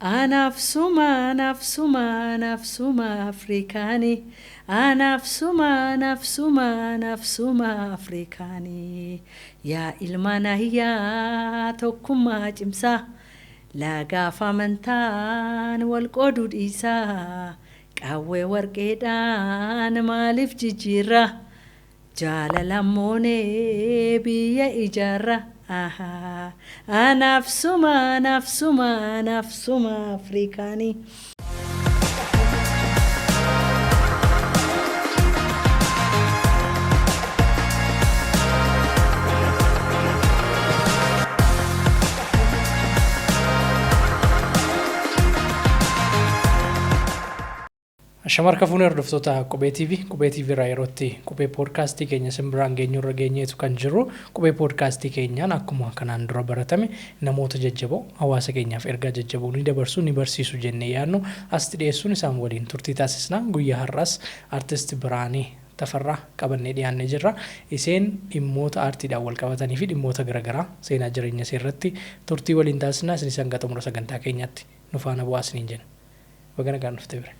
Anaaf suma, anaaf suma, anaaf suma Afrikaanii. Anaaf suma, anaaf suma, anaaf suma Afrikaanii. Yaa ilmaan ahiyyaa tokkummaa cimsaa. Lagaaf amantaan wal qooduu dhiisaa. Qawwee warqeedhaan maaliif jijjiirra? Jaalala moonee biyya ijaarra. Anaaf suma, anaaf suma, anaaf suma Afrikaanii. Shamarka fuunee hordoftoota Qubee TV, Qubee TV irraa yerootti Qubee Poodkaastii keenya simbiraan geenyurra geenyeetu kan jiru. Qubee Poodkaastii keenyaan akkuma kanaan dura baratame namoota jajjaboo hawaasa keenyaaf ergaa jajjaboo ni dabarsu, ni barsiisu jennee yaadnu asitti dhiyeessuun isaan waliin turtii taasisna. Guyyaa har'aas Artist Biraanee Tafarraa qabannee dhiyaannee jirra. Iseen dhimmoota aartiidhaan wal qabatanii fi dhimmoota garaagaraa seenaa jireenya ishee irratti turtii waliin taasisna. Isinis hanga xumura sagantaa keenyaatti nu faana bu'aa isiniin jenna. Baga nagaan dhufte Bire.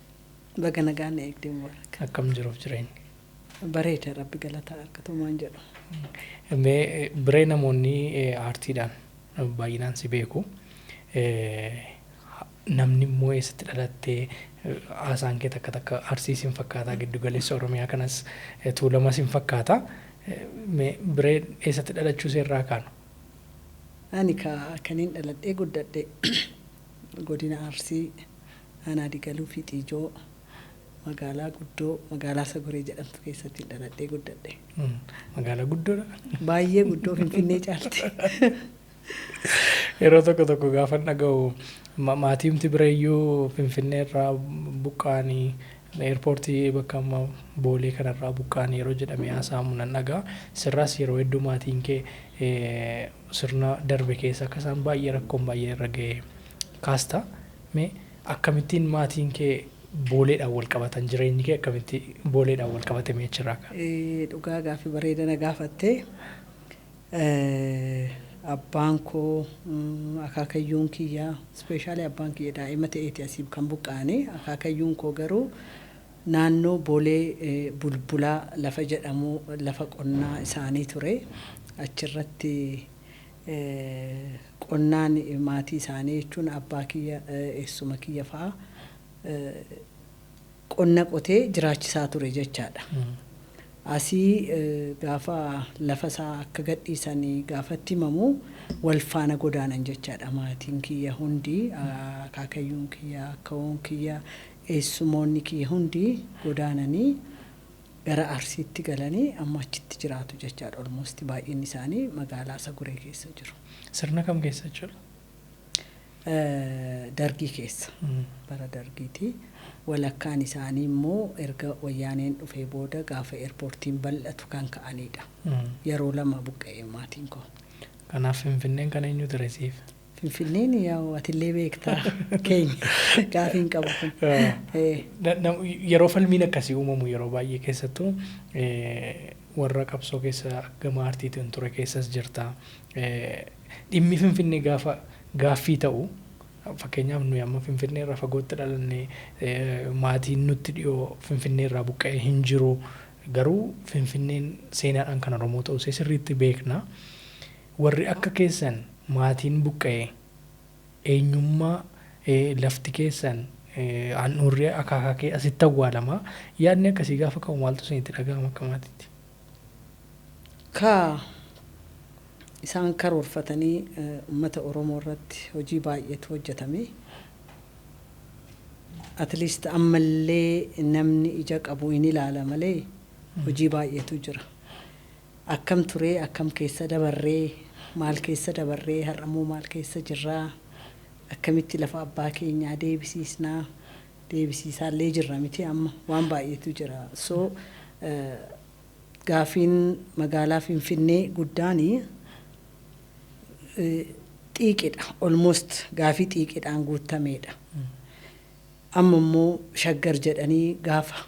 Baga nagaan na eegde Mubaarak. Akkam jiruuf jireenyi? Bareeda, Rabbi galata argatumaan jedhu. Mee Biree, namoonni aartiidhaan baay'inaan si beeku. Namni immoo eessatti dhalattee, haasaan kee takka takka Arsii sin fakkaata, giddu galeessa Oromiyaa kanas Tuulama sin fakkaata. Mee Biree, eessatti dhalachuu seerraa kaanu? Ani kanin dhaladhee guddadhe godina Arsii, aanaa Digaluu fi Xiijoo, magaalaa guddoo magaalaa Sagoree jedhamtu keessatti dhaladhee guddadhe. Magaalaa guddoodha. Baay'ee guddoo, Finfinnee caalti. Yeroo tokko tokko gaafa dhaga'u maatiimti bireeyyuu Finfinnee irraa buqqa'anii, eerpoortii bakka amma Boolee kanarraa buqqa'anii yeroo jedhamee haasa'amu nan dhaga'a. Sirraas yeroo hedduu maatiin kee sirna darbe keessa akka isaan baay'ee rakkoon baay'ee irra ga'e kaasta. Mee akkamittiin maatiin kee Booleedhaan wal qabatan, jireenyi kee akkamitti Booleedhaan wal qabate, mee achirraa ka'a? Dhugaa gaaffii bareeda na gaafatte. Abbaan koo, akaakayyuun kiyya, especially abbaan kiyya daa'ima ta'eeti asii kan buqqa'anii. Akaakayyuun koo garuu naannoo Boolee Bulbulaa lafa jedhamu lafa qonnaa isaanii ture. Achirratti qonnaan maatii isaanii jechuun abbaa kiyya, eessuma kiyya fa'a qonna qotee jiraachisaa ture jechaadha. Asii gaafa lafa isaa akka gadhiisanii gaafatti himamu wal faana godaanan jechaadha. Maatiin kiyya hundi, akaakayyuun kiyya, akkawoon kiyya, eessumoonni kiyya hundi godaananii gara Arsiitti galanii amma achitti jiraatu jechaadha. Almost baay'inni isaanii magaalaa Saguree keessa jiru. Sirna kam keessa jechuudha? Dargii keessa. Bara Dargiiti. Walakkaan isaanii immoo erga Wayyaaneen dhufee booda gaafa eerpoortiin bal'atu kan ka'anidha. Yeroo lama buqqa'e maatiin koo. Kanaaf Finfinneen kan eenyu ture siif? Finfinneen yaa atillee beektaa, keenya gaafii hin qabu kun. Yeroo falmiin akkasii uumamu yeroo baay'ee keessattuu warra qabsoo keessa gama aartiitiin ture keessas jirta. Dhimmi Finfinnee gaafa gaaffii ta'u, fakkeenyaaf nuyi amma Finfinnee irraa fagootti dhalanne, maatiin nutti dhiyoo Finfinnee irraa buqqa'ee hin jiru. Garuu Finfinneen seenaadhaan kan Oromoo ta'uu ishee sirriitti beekna. Warri akka keessan maatiin buqqa'e, eenyummaa lafti keessan, handhuurri akaakaa kee asitti awwaalama. Yaadni akkasii gaafa ka'u maaltu isinitti dhaga'ama akka maatiitti? Ka isaan karoorfatanii uummata Oromoo irratti hojii baay'eetu hojjetame. At least ammallee namni ija qabu hin ilaala malee hojii baay'eetu jira. Akkam turee, akkam keessa dabarree, maal keessa dabarree, har'ammoo maal keessa jirraa, akkamitti lafa abbaa keenyaa deebisiisnaa, deebisiisaallee jirra miti, amma waan baay'eetu jira. So gaafiin magaalaa Finfinnee guddaani xiiqidha. Almost gaafii xiiqidhaan guutameedha. Amma immoo Shaggar jedhanii gaafa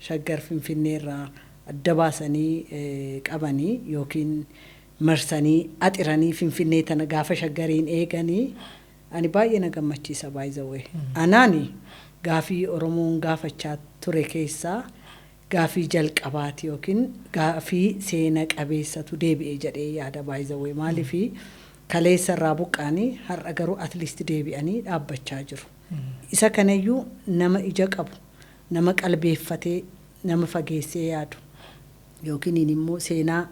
Shaggar Finfinnee irraa adda baasanii qabanii yookiin marsanii axiranii Finfinnee tana gaafa Shaggariin eeganii Ani baay'ee na gammachiisa, by the way. Anaani gaafii Oromoon gaafachaa ture keessaa gaafii jalqabaati yookiin gaafii seena qabeessatu deebi'e jedhee yaada, by the way. Maaliifi kaleessa irraa buqqaanii har'a garuu at least deebi'anii dhaabbachaa jiru. Isa kanayyuu nama ija qabu, nama qalbeeffatee, nama fageessee yaadu yookiin immoo seenaa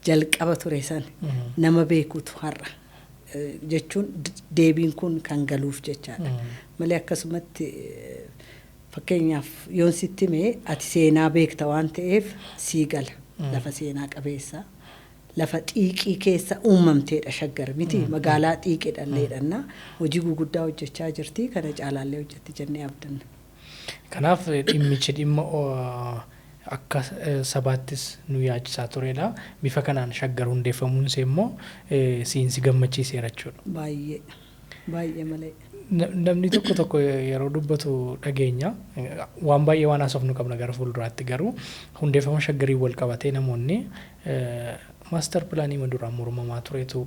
jalqaba ture san nama beekutu har'a jechuun deebiin kun kan galuuf jechaadha. Malee akkasumatti fakkeenyaaf yoon sitti hime, ati seenaa beekta waan ta'eef sii gala. Lafa seenaa qabeessa. Lafa xiiqii keessa uumamteedha Shaggar miti, magaalaa xiiqiidha illeedhanna, hojii guguddaa hojjechaa jirti, kana caalaallee hojjetti jennee abdanna. Kanaaf dhimmichi dhimma akka sabaattis nu yaachisaa turedha. Bifa kanaan Shaggar hundeeffamuun ishee immoo siinsi gammachiiseera jechuudha. Baay'ee baay'ee malee. Namni tokko tokko yeroo dubbatu dhageenya. Waan baay'ee waan haasofnu qabna gara fuulduraatti, garuu hundeeffama Shaggarii wal qabatee namoonni master planii duraan mormamaa turetu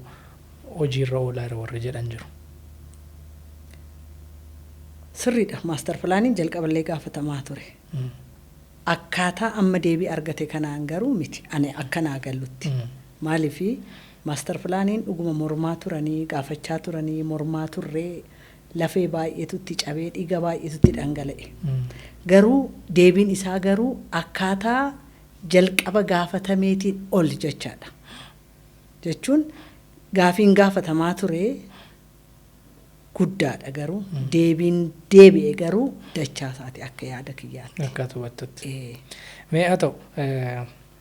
hojiirra oolaa jira warri jedhan jiru. Sirriidha, master planiin jalqaballee gaafatamaa ture. Akkaataa amma deebii argate kanaan garuu miti, ani akkanaa gallutti. Maaliifi master planiin dhuguma mormaa turanii, gaafachaa turanii, mormaa turree, lafee baay'eetutti cabee, dhiiga baay'eetutti dhangala'e. Garuu deebiin isaa garuu akkaataa jalqaba gaafatameetiin ol jechaadha. Jechuun gaafiin gaafatamaa ture guddaadha, garuu deebiin deebi'e garuu dachaa isaati akka yaada kiyyaatti. Akka hubattutti. Mee haa ta'u,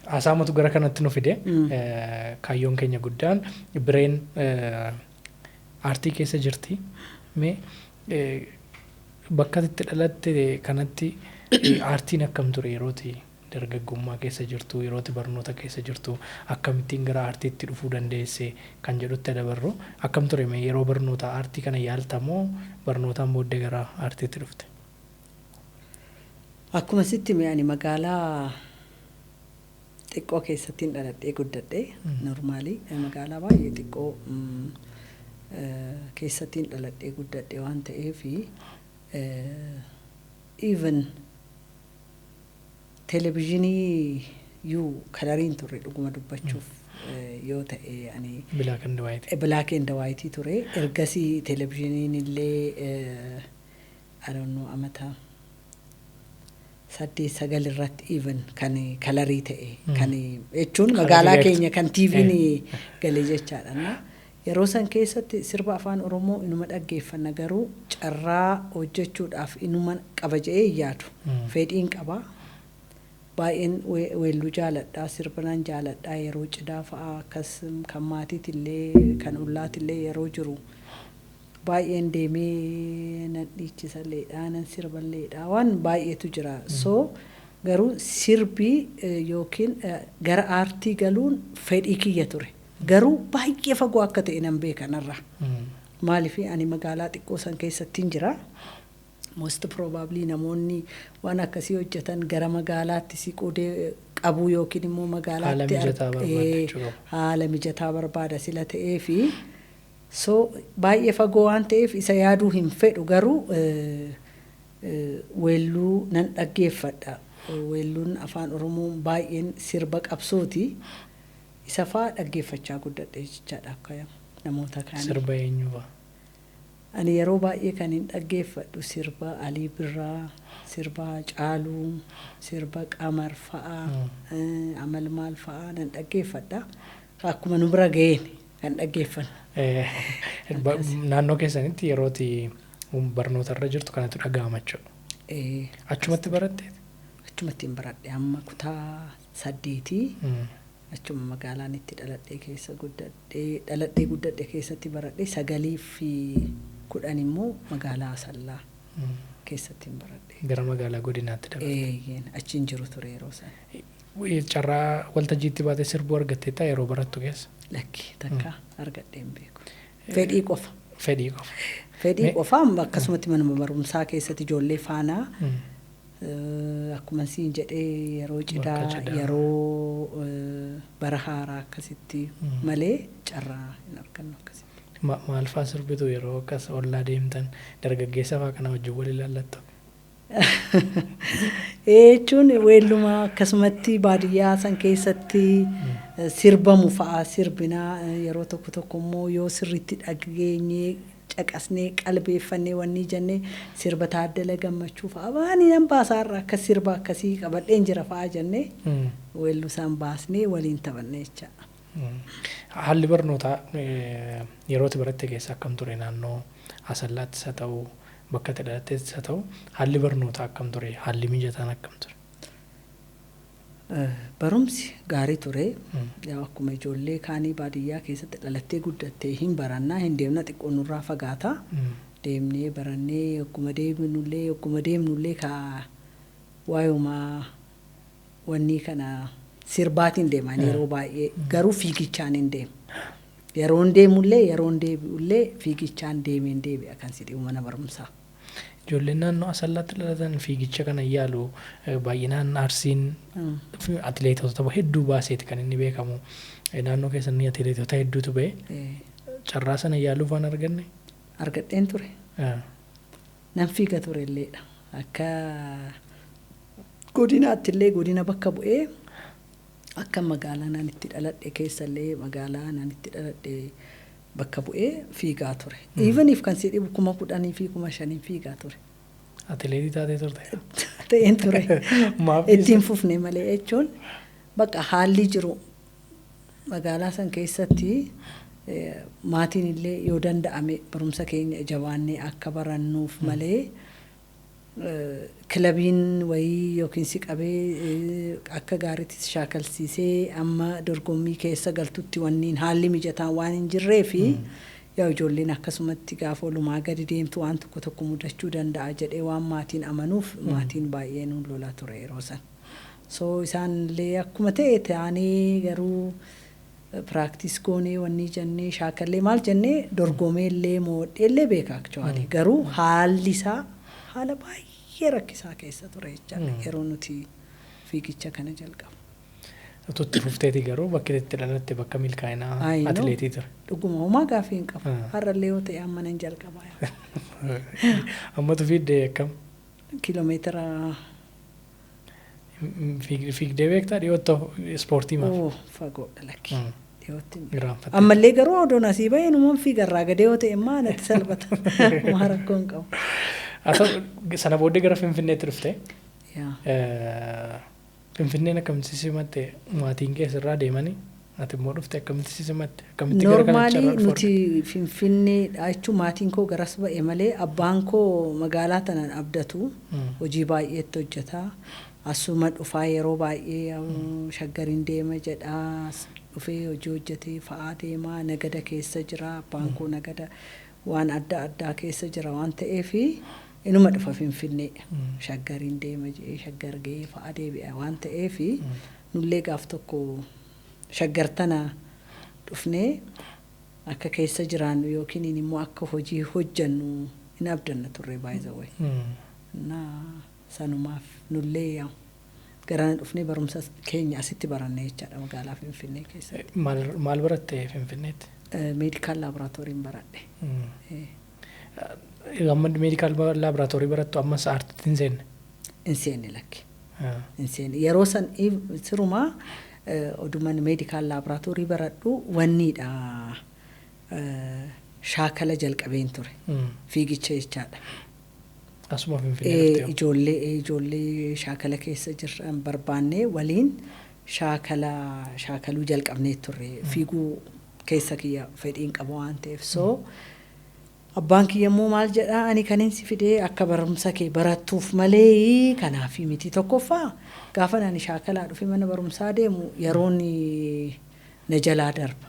haasaamatu gara kanatti nu fide, kaayyoon keenya guddaan Bireen aartii keessa jirti. Mee bakka itti dhalatte kanatti aartiin akkam ture yerooti dargaggummaa keessa jirtu, yerooti barnoota keessa jirtu, akkamittiin gara aartiitti dhufuu dandeesse kan jedhutti dabarru. Akkam ture mee yeroo barnoota, aartii kana yaaltamoo barnootaan booddee gara aartiitti dhufte? Akkuma sitti hime, ani magaalaa xiqqoo keessattiin dhaladhee guddadhee, normally magaalaa baay'ee xiqqoo keessattiin dhaladhee guddadhee waan ta'eef, even televezyiinii yuu coloriin turre, dhuguma dubbachuuf yoo ta'e ani. Black and white. Black and white ture. Ergasii televezyiiniin illee, I don't know, amata 8 9 irratti even kan colorii ta'e, kan jechuun magaalaa keenya kan TV'n galee jechaadha. Yeroo san keessatti sirba Afaan Oromoo inuma dhaggeeffanna, garuu carraa hojjechuudhaaf inuma qaba jedhee hin yaadu. Fedhiin qaba. Baay'een weelluu jaaladhaa, sirbanaan jaaladhaa, yeroo cidhaa fa'aa akkas kan maatiitillee kan ollaatillee yeroo jiru baay'een deemee nan dhiichisalleedha, nan sirballeedha, waan baay'eetu jira. So garuu sirbii yookiin gara aartii galuun fedhii kiyya ture. Garuu baay'ee fagoo akka ta'e nan beekanarra. Maaliif ani magaalaa xiqqoo san keessattiin jira. Most probably namoonni waan akkasii hojjetan gara magaalaatti siquu qabu yookiin immoo magaalaatti haala mijataa barbaada sila ta'ee fi so baay'ee fagoo waan ta'eef isa yaaduu hin fedhu, garuu weelluu nan dhaggeeffadha. Weelluun Afaan Oromoo baay'een sirba qabsooti. Isa faa dhaggeeffachaa guddadhe jechaadha akka namoota kaanii. Sirba eenyu fa'a? Ani yeroo baay'ee kan hin dhaggeeffadhu sirba Alii Birraa, sirba Caaluu, sirba Qamar fa'aa, Amalmaal fa'aa nan dhaggeeffadha. Akkuma nu bira ga'een kan dhaggeeffannu. Naannoo keessanitti yerooti barnoota irra jirtu kanatu dhaga'ama jechuudha. Achumatti barattee? Achumatti hin baradhe, amma kutaa 8 achuma magaalaan itti dhaladhee keessa guddadhee, dhaladhee guddadhe keessatti baradhe. 9 fi 10 immoo magaalaa Asallaa keessatti hin baradhe. Gara magaalaa godinaatti dabarte. Eeyyeen, achiin jiru ture yeroo sana. Carraa waltajjiitti baatee sirbuu argatteetta yeroo barattu keessa? Lakki, takka argadhee hin beeku. Fedhii qofa. Fedhii qofa. Fedhii qofa, akkasumatti manuma barumsaa keessatti ijoollee faanaa akkuma siin jedhee yeroo cidhaa, yeroo bara haaraa akkasitti malee carraa hin argannu akkasitti. Maal fa'aa sirbitu yeroo akkas ollaa deemtan, dargaggeessa fa'aa kana wajjin wal ilaallattu? Jechuun weelluma akkasumatti baadiyyaa san keessatti sirbamu fa'aa sirbinaa. Yeroo tokko tokko immoo yoo sirriitti dhageenyee, caqasnee, qalbeeffannee wanni jennee sirba Taaddala Gammachuu fa'aa waan nan baasaarra akka sirba akkasii qabadheen jira fa'aa jennee weelluu isaan baasnee waliin taphanne jecha. Haalli barnootaa yeroo itti baratte keessa akkam ture? Naannoo Asallaattis haa ta'u, bakka itti dhalatteettis haa ta'u, haalli barnootaa akkam ture? Haalli mijataan akkam ture? Barumsi gaarii ture. Yaa, akkuma ijoollee kaanii baadiyyaa keessatti dhalattee guddattee hin barannaa, hin deemna, xiqqoo nurraa fagaata. Deemnee barannee ogguma deemnullee ka waayuma wanni kana sirbaatiin deeman yeroo baay'ee, garuu fiigichaan hin deemu. Yeroon deemullee, yeroon deebi'ullee fiigichaan deemeen deebi'a kan si dhibu mana barumsaa. Ijoolleen naannoo Asallaatti dhalatan fiigicha kana yaalu. Baay'inaan Arsiin atileetota hedduu baaseeti kan inni beekamu. Naannoo keessatti atileetota hedduutu ba'e. Carraa sana yaaluuf waan arganne? Argadheen ture. Nan fiiga ture illeedha. Akka godinaatti illee godina bakka bu'ee, akka magaalaa naan itti dhaladhe keessallee magaalaa naan itti dhaladhe bakka bu'ee fiigaa ture. Even if kan si dhibu 10,000 fi 5,000 fiigaa ture. Atileetii taatee turte? Ta'een ture. Maaf? Ittiin fufne malee, jechuun bakka haalli jiru magaalaa san keessatti maatiin illee yoo danda'ame barumsa keenya jabaannee akka barannuuf malee kilabiin wayii yookiin si qabee akka gaariitti shaakalsiisee amma dorgommii keessa galtutti wanniin haalli mijataan waan hin jirree fi yaa, ijoolleen akkasumatti gaafa olumaa gadi deemtu waan tokko tokko mudachuu danda'a jedhee waan maatiin amanuuf maatiin baay'ee nuun lolaa ture yeroo san. So isaan illee akkuma ta'e ta'anii, garuu practice goonee, wanni jennee shaakallee maal jennee dorgomee illee moodhee illee beeka actually, garuu haalli isaa haala baay'ee rakkisaa keessa ture jechaadha yeroo nuti fiigicha kana jalqabu. Utuu itti fufteeti garuu bakki itti dhalatte bakka milkaa'inaa I know. atileetii ture. Dhuguma, homaa gaaffii hin qabu. Har'allee yoo ta'e amma nan jalqaba. Ammatu fiiddee akkam? Kiiloomeetira Fiigdee beektaa dhiyootti ispoortii maaf? Oo, fagoodha, lakki. Dhiyootti. Irraanfatte. Ammallee garuu odoon asii bahee numan fiigarraa gadee yoo ta'e immoo natti salphata. Homaa rakkoo hin qabu. Haa ta'u, sana booddee gara Finfinneetti dhufte. Yaa. Finfinneen akkamitti si simatte? Maatiin kee sirraa deemanii ati immoo dhufte, akkamitti si simatte? Akkamitti gara kanatti Normally carraa dhufu? nuti Finfinneedha jechuun maatiin koo garas ba'e malee abbaan koo magaalaa tanaan abdatu, hojii baay'eetti hojjeta. Asuma dhufaa yeroo baay'ee Shaggariin deema jedhaa, as dhufee hojii hojjetee fa'aa deemaa, nagada keessa jira abbaan koo, nagada waan adda addaa keessa jira waan ta'eefi inuma dhufa Finfinnee. Shaggariin deema jedhee Shaggar gahee fa'aa deebi'a waan ta'eefi nullee gaaf tokko Shaggar tana dhufnee akka keessa jiraannu yookiin immoo akka hojii hojjannu hin abdanna turre baay'ee. Na sanumaaf nullee yaa garana dhufnee barumsa keenya asitti baranne jechaadha magaalaa Finfinnee keessatti. Maal baratte Finfinneetti? Medical laboratoryn baradhe. Amma medical laboratory barattu ammas aartitti hin seenne? Hin seenne, lakki. Hin seenne. Yeroo san sirumaa oduman medical laboratory baradhu wanniidha, shaakala jalqabeen ture. Fiigicha jechaadha. Asuma Finfinnee dhuftee? Ijoollee shaakala keessa jiran barbaannee waliin shaakala shaakaluu jalqabnee turre, fiiguu keessa kiyya fedhiin qaba waan ta'eef. So abbaan kiyya immoo maal jedhaa, "Ani kanin si fidee akka barumsa kee barattuuf malee kanaaf miti." Tokkoffaa gaafa ani shaakalaa dhufe mana barumsaa deemu yeroon na jalaa darba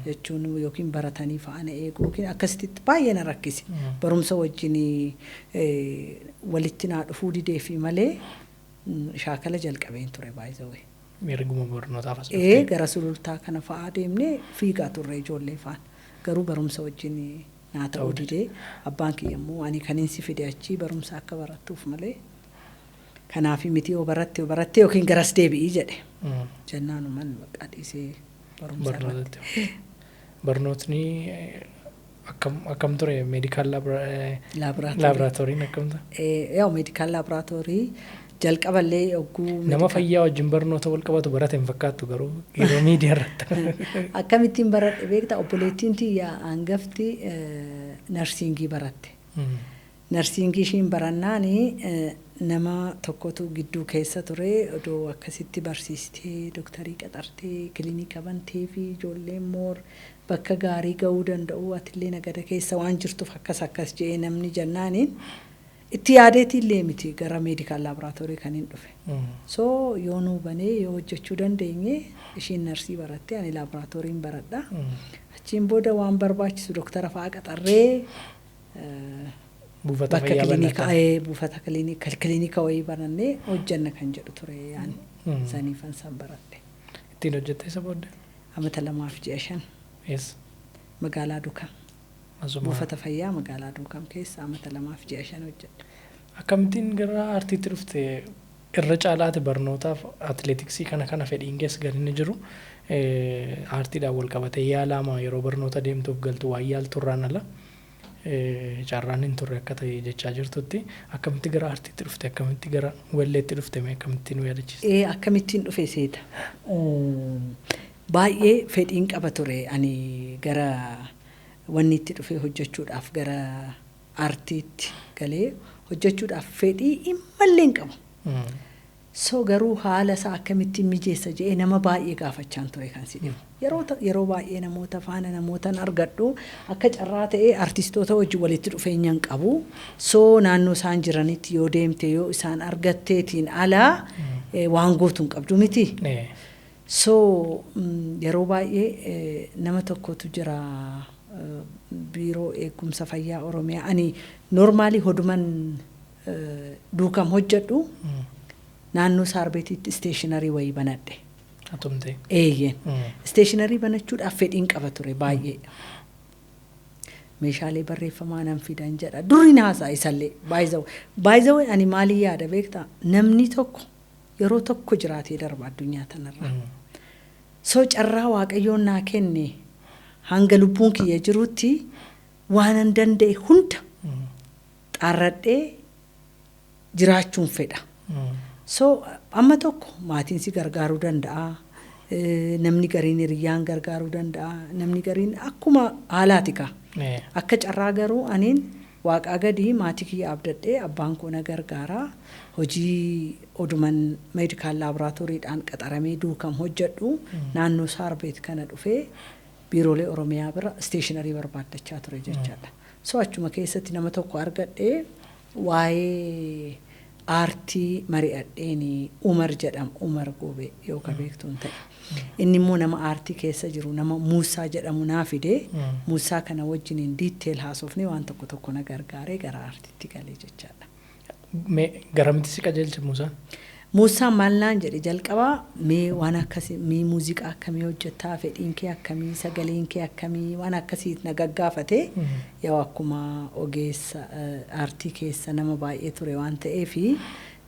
jechuun yookiin baratanii fa'a na eegu yookiin akkasitti baay'ee na rakkise. Barumsa wajjin walitti naa dhufuu dideefi malee shaakala jalqabeen ture baay'ee. Erguma barnootaaf as Ee, dhuftee? gara Sulultaa kana fa'aa deemnee fiigaa turre ijoollee faana. Garuu barumsa wajjin naa ta'uu Ta'uu didee, abbaan kiyya immoo, "Ani kanin si fide achii barumsa akka barattuuf malee kanaaf miti, yoo baratte yoo baratte yookiin garas deebi'ii," jedhe. Jennaanuman bakka dhiisee barumsa irratti. Barnootatti. Barnootni Akkam ture medical Laaboraatoorii. Laaboraatooriin akkam ture? Yaa'u, medical laboratory jalqaballee yogguu Nama fayyaa wajjin barnoota wal qabatu barate hin fakkaattu garuu yeroo miidiyaa irratti. Akkamittiin baradhe beektaa? Obboleettiin tiyya hangafti nursing baratte. Nursing ishiin barannaani nama tokkotu gidduu keessa ture, odoo akkasitti barsiistee, dooktarii qaxartee, kilinika bantee fi ijoolleen moor bakka gaarii ga'uu danda'u, atillee nagada keessa waan jirtuuf akkas akkas jedhee namni jennaaniin itti yaadeetiin miti gara medical laboratory kan hin dhufe. So yoo nuu banee yoo hojjechuu dandeenye, ishiin narsii baratte, ani laaboraatooriin baradha. Achiin booda waan barbaachisu dooktara fa'aa qaxarree Buufata bakka fayyaa kilinika banatan. Buufata kilinika wayii barannee hojjanna kan jedhu ture yaani. Saniifan san baradhe. Ittiin hojjette isa booddee? Amata 2 fi ji'a 5. Eessa? Magaalaa Dukam. Asuma. Buufata fayyaa magaalaa Dukam keessa amata 2 fi ji'a 5 hojjedhe. Akkamittiin gara aartiitti dhufte? Irra caalaati barnootaaf atileetiksii kana fedhiin keessa gadi inni jiru aartiidhaan wal qabatee yaalaama yeroo barnoota deemtuuf galtu waan yaalturraan ala carraan hin turre akka ta'e jechaa jirtutti, akkamitti gara aartiitti dhufte? Akkamitti gara walleetti dhufte? Mee akkamittiin nu yaadachiiste? Akkamittiin dhufe seeta? Baay'ee fedhiin qaba ture ani gara wanni itti dhufee hojjechuudhaaf, gara aartiitti galee hojjechuudhaaf fedhii immallee hin qabu. So garuu haala isaa akkamittiin mijeessa jedhee nama baay'ee gaafachaan ture kan si dhibu. Yeroo baay'ee namoota faana namootan argadhu, akka carraa ta'ee artistoota wajjin walitti dhufeenya hin qabu. So naannoo isaan jiranitti yoo deemte, yoo isaan argatteetiin alaa waan gootu hin qabdu miti. So yeroo baay'ee nama tokkotu jira, biiroo eegumsa fayyaa Oromiyaa. Ani normally hoduman duukam hojjedhu naannoo saarbeetiitti stationery wayii banadhe. Atumtee. Eeyyeen. Stationery banachuudhaaf fedhiin qaba ture baay'ee. Meeshaalee barreeffamaa nan fidan jedha. Durri naasaa isallee baay'izawee. Baay'izawee ani maalii yaada beektaa? Namni tokko yeroo tokko jiraatee darba addunyaa tanarra. So carraa Waaqayyoon naa kenne hanga lubbuun kiyya jirutti waanan danda'e hunda xaarradhee jiraachuun fedha. So amma tokko maatiin si gargaaruu danda'a. Namni gariin hiriyyaan gargaaruu danda'a. Namni gariin akkuma haalaati kaa. Akka carraa garuu aniin waaqaa gadii maatii kiyya abdadhee abbaan koo na gargaara. Hojii oduman medical laaboraatooriidhaan qaxaramee duukam hojjedhu naannoo saarbeet kana dhufee biiroolee Oromiyaa bira stationery barbaaddachaa ture jechaadha. So achuma keessatti nama tokko argadhee waa'ee aartii mari'adheeni, Umar jedhama, Umar Goobee yoo ka beektuun ta'e. Inni immoo nama aartii keessa jiru, nama Muusaa jedhamu naa fidee, Muusaa kana wajjiniin detail haasofnee waan tokko tokko na gargaaree gara aartiitti galee jechaadha. Mee garamitti si qajeelche Muusaan? Muusaan maal naan jedhe? Jalqabaa mee waan akkasii, mee muuziqaa akkamii hojjettaa, fedhiin kee akkamii, sagaleen kee akkamii, waan akkasii na gaggaafate. Yoo akkuma ogeessa aartii keessa nama baay'ee ture waan ta'eefi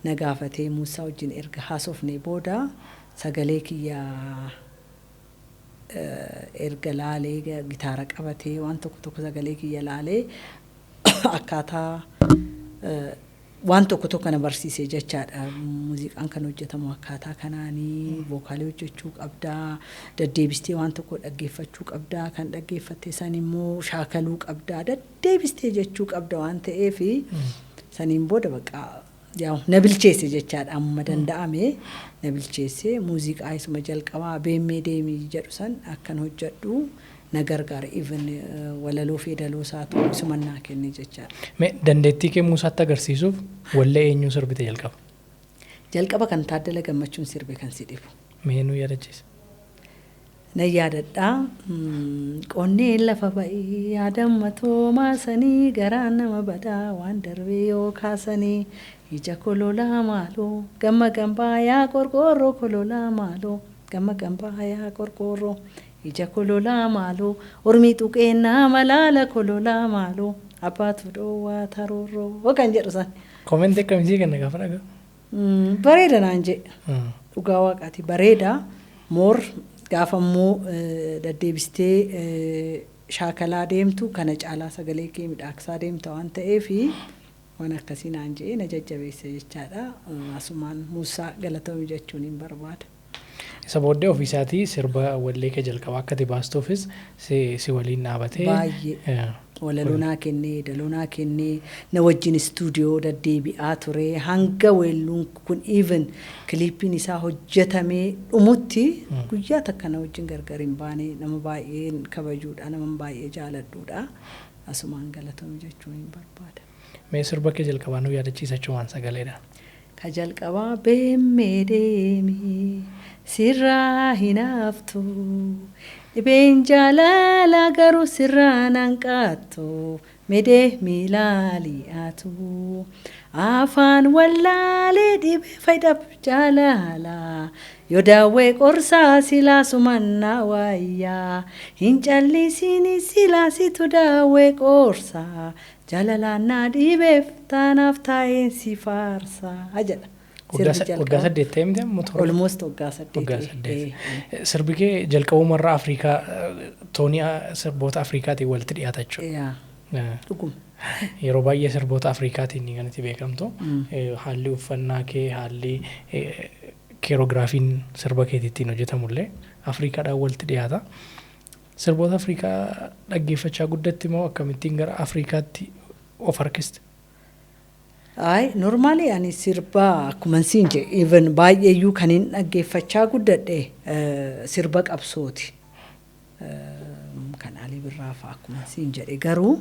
na gaafatee, Muusaa wajjin erga haasofnee booda sagalee kiyyaa erga laalee, gitaara qabatee waan tokko tokko sagalee kiyya laalee, akkaataa waan tokko tokko na barsiise jechaadha. Muuziqaan kan hojjetamu akkaataa kanaanii, vocal hojjechuu qabdaa, deddeebistee waan tokko dhaggeeffachuu qabdaa, kan dhaggeeffatte san immoo shaakaluu qabdaa, deddeebistee jechuu qabda waan ta'eefi saniin booda bakka yaa'u na bilcheesse jechaadha. Amma danda'ame na bilcheesse. Muuziqaa isuma jalqabaa beemmee deemii jedhu san akkan hojjedhu na gargaara, even walaloo fi yeedaloo isaatu isuma naa kenne jechaadha. Mee dandeettii kee Muusaatti agarsiisuuf wallee eenyuu sirbite jalqaba? Jalqaba kan Taaddala Gammachuun sirbe kan si dhibu. Mee nu yaadachiisa. Nan yaadadhaa. Qonneen lafa ba'ii yaadammatoo maasanii, garaan nama badaa waan darbee yoo kaasanii, ija kololaa maaloo gamma gambaa yaa qorqoorroo, kololaa maaloo gamma gambaa yaa qorqoorroo, ija kololaa maaloo, ormii tuqeennaa malaala, kololaa maaloo abbaatu dhoowwaa taroorroo kan jedhu san. Comment akkamii sii kenna gaafa dhaga'u? Bareeda naan jedhe. Dhugaa waaqaati bareeda. Moor gaafa immoo deddeebistee Shaakalaa deemtu kana caalaa sagalee kee midhaaksaa deemta waan ta'eefi waan akkasii naan jedhee na jajjabeesse jechaadha. Asumaan Muusaa galatoomi jechuun hin barbaada. Isa booddee ofiisaatii sirba wallee kee jalqabaa akka ati baastuufis si waliin dhaabatee. Baay'ee. Walaloo naa kennee, yeedaloo naa kennee, na wajjin istuudiyoo deddeebi'aa ture. Hanga weelluun kun, even kiliippiin isaa hojjetamee dhumutti, guyyaa takka na wajjin gargar hin baane. Nama baay'een kabajuudha, nama baay'ee jaaladhuudha. Asumaan galatoomi jechuun hin barbaada. Mee sirba kee jalqabaa nu yaadachiisa sagaleedhaan. Ka jalqabaa beemmee deemi sirraa hin haftu, dhibeen jaalala garuu sirraa nan qaattu, medee miilaali'atu afaan wallaalee dhibee fayyadaaf jaalala yoo daawwee qorsaa silaa sumannaa wayyaa hin callisiini silaa situ daawwee qorsaa jaalalaan na dhibeef taanaaf taa'een si faarsaa jedha. Waggaa 8 ta'e miti amma 7? Almost waggaa 8. Waggaa 8. Sirbi kee jalqabumarraa Afrikaa, toonii sirboota Afrikaatiin walitti dhiyaata jechuudha. Dhuguma. Yeroo baay'ee sirboota Afrikaatiin kan itti beekamtu. Haalli uffannaa kee, haalli keerogiraafiin sirba keetii ittiin hojjetamullee Afrikaadhaan walitti dhiyaata. Sirboota Afrikaa dhaggeeffachaa guddatti moo akkamittiin gara Afrikaatti of harkiste? Ay, normally ani sirba akkuma siin jedhe, even baay'eeyyuu kan hin dhaggeeffachaa guddadhe sirba qabsooti. Kan Alii Birraa fa'a akkuma siin jedhe. Garuu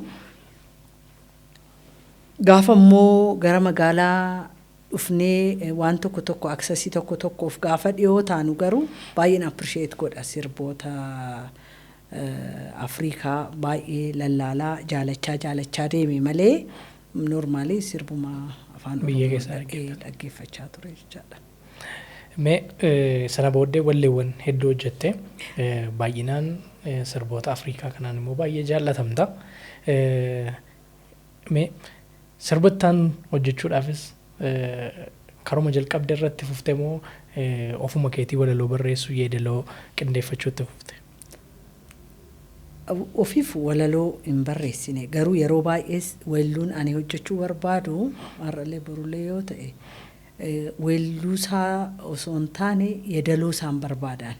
gaafa immoo gara magaalaa dhufnee waan tokko tokko access tokko tokkoof gaafa dhiyoo taanu garuu baay'een appreciate godha, sirboota Afrikaa baay'ee lallaalaa jaalachaa jaalachaa deeme malee normally sirbuma afaan Biyya Oromoo keessaa dhaggeeffachaa ture jechaadha. Mee sana booddee walleewwan hedduu hojjette, baay'inaan sirboota Afrikaa kanaan immoo baay'ee jaallatamta. Mee sirbattaan hojjechuudhaafis karuma jalqabde irratti fufte moo ofuma keetii walaloo barreessuu, yeedaloo qindeeffachuutti fufte? Ofiif walaloo hin barreessine, garuu yeroo baay'ee weelluun ani hojjechuu barbaadu har'allee borullee yoo ta'e weelluusaa osoo hin taane yeedaloo isaan barbaadan.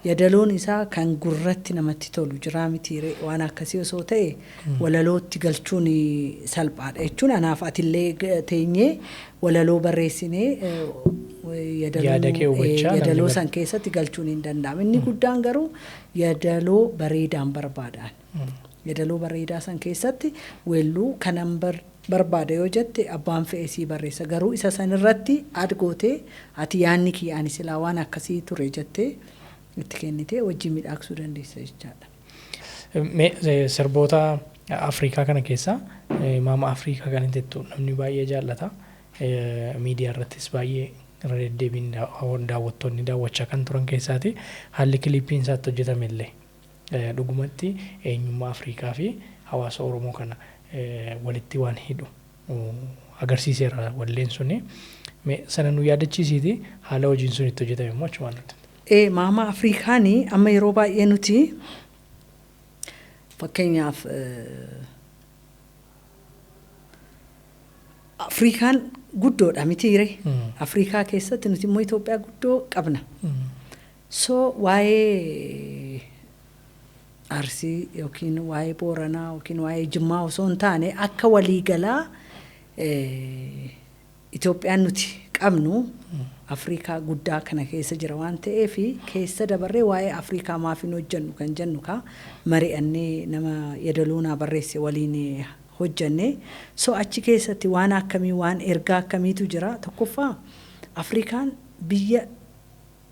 Yeedaloon isaa kan gurratti namatti tolu jiraa miti, waan akkasii osoo ta'e walalootti galchuun salphaadha jechuun anaaf atillee teenyee walaloo barreessinee Yaada kee hubachaa namni yeedaloo san keessatti galchuun hin danda'amu. Inni guddaan garuu yeedaloo bareedaan barbaadan. Yeedaloo bareedaa san keessatti weelluu kanan barbaada yoo jette abbaan fe'ee sii barreessa. Garuu isa san irratti add gootee ati yaanni kiyya ani silaa waan akkasii ture jettee itti kennitee wajjin miidhagsuu dandeessa jechaadha. Mee sirboota Afrikaa kana keessaa Maama Afrikaa kan jettu namni baay'ee jaallata. Miidiyaa irrattis baay'ee irra deddeebiin daawwattoonni daawwachaa kan turan keessaati. Haalli kiliippiin isaatti hojjetame illee dhugumatti eenyummaa Afrikaa fi hawaasa Oromoo kana walitti waan hidhu agarsiiseera walleen suni. Mee sana nu yaadachiisiiti, haala hojiin sun itti hojjetame immoo achumaan nutti. Maama Afrikaanii amma yeroo baay'ee nuti fakkeenyaaf Afrikaan guddoodha mitiire. Afrikaa keessatti nuti immoo Itoophiyaa guddoo qabna. So waa'ee Arsii yookiin waa'ee Booranaa yookiin waa'ee Jimmaa osoo hin taane akka waliigalaa Itoophiyaan nuti qabnu Afrikaa guddaa kana keessa jira waan ta'eef keessa dabarree waa'ee Afrikaa maaf hin hojjennu kan jennu ka mari'annee nama yeedaloo naa barreesse waliin hojjenne. So achi keessatti waan akkamii, waan ergaa akkamiitu jira? Tokkoffaa, Afrikaan biyya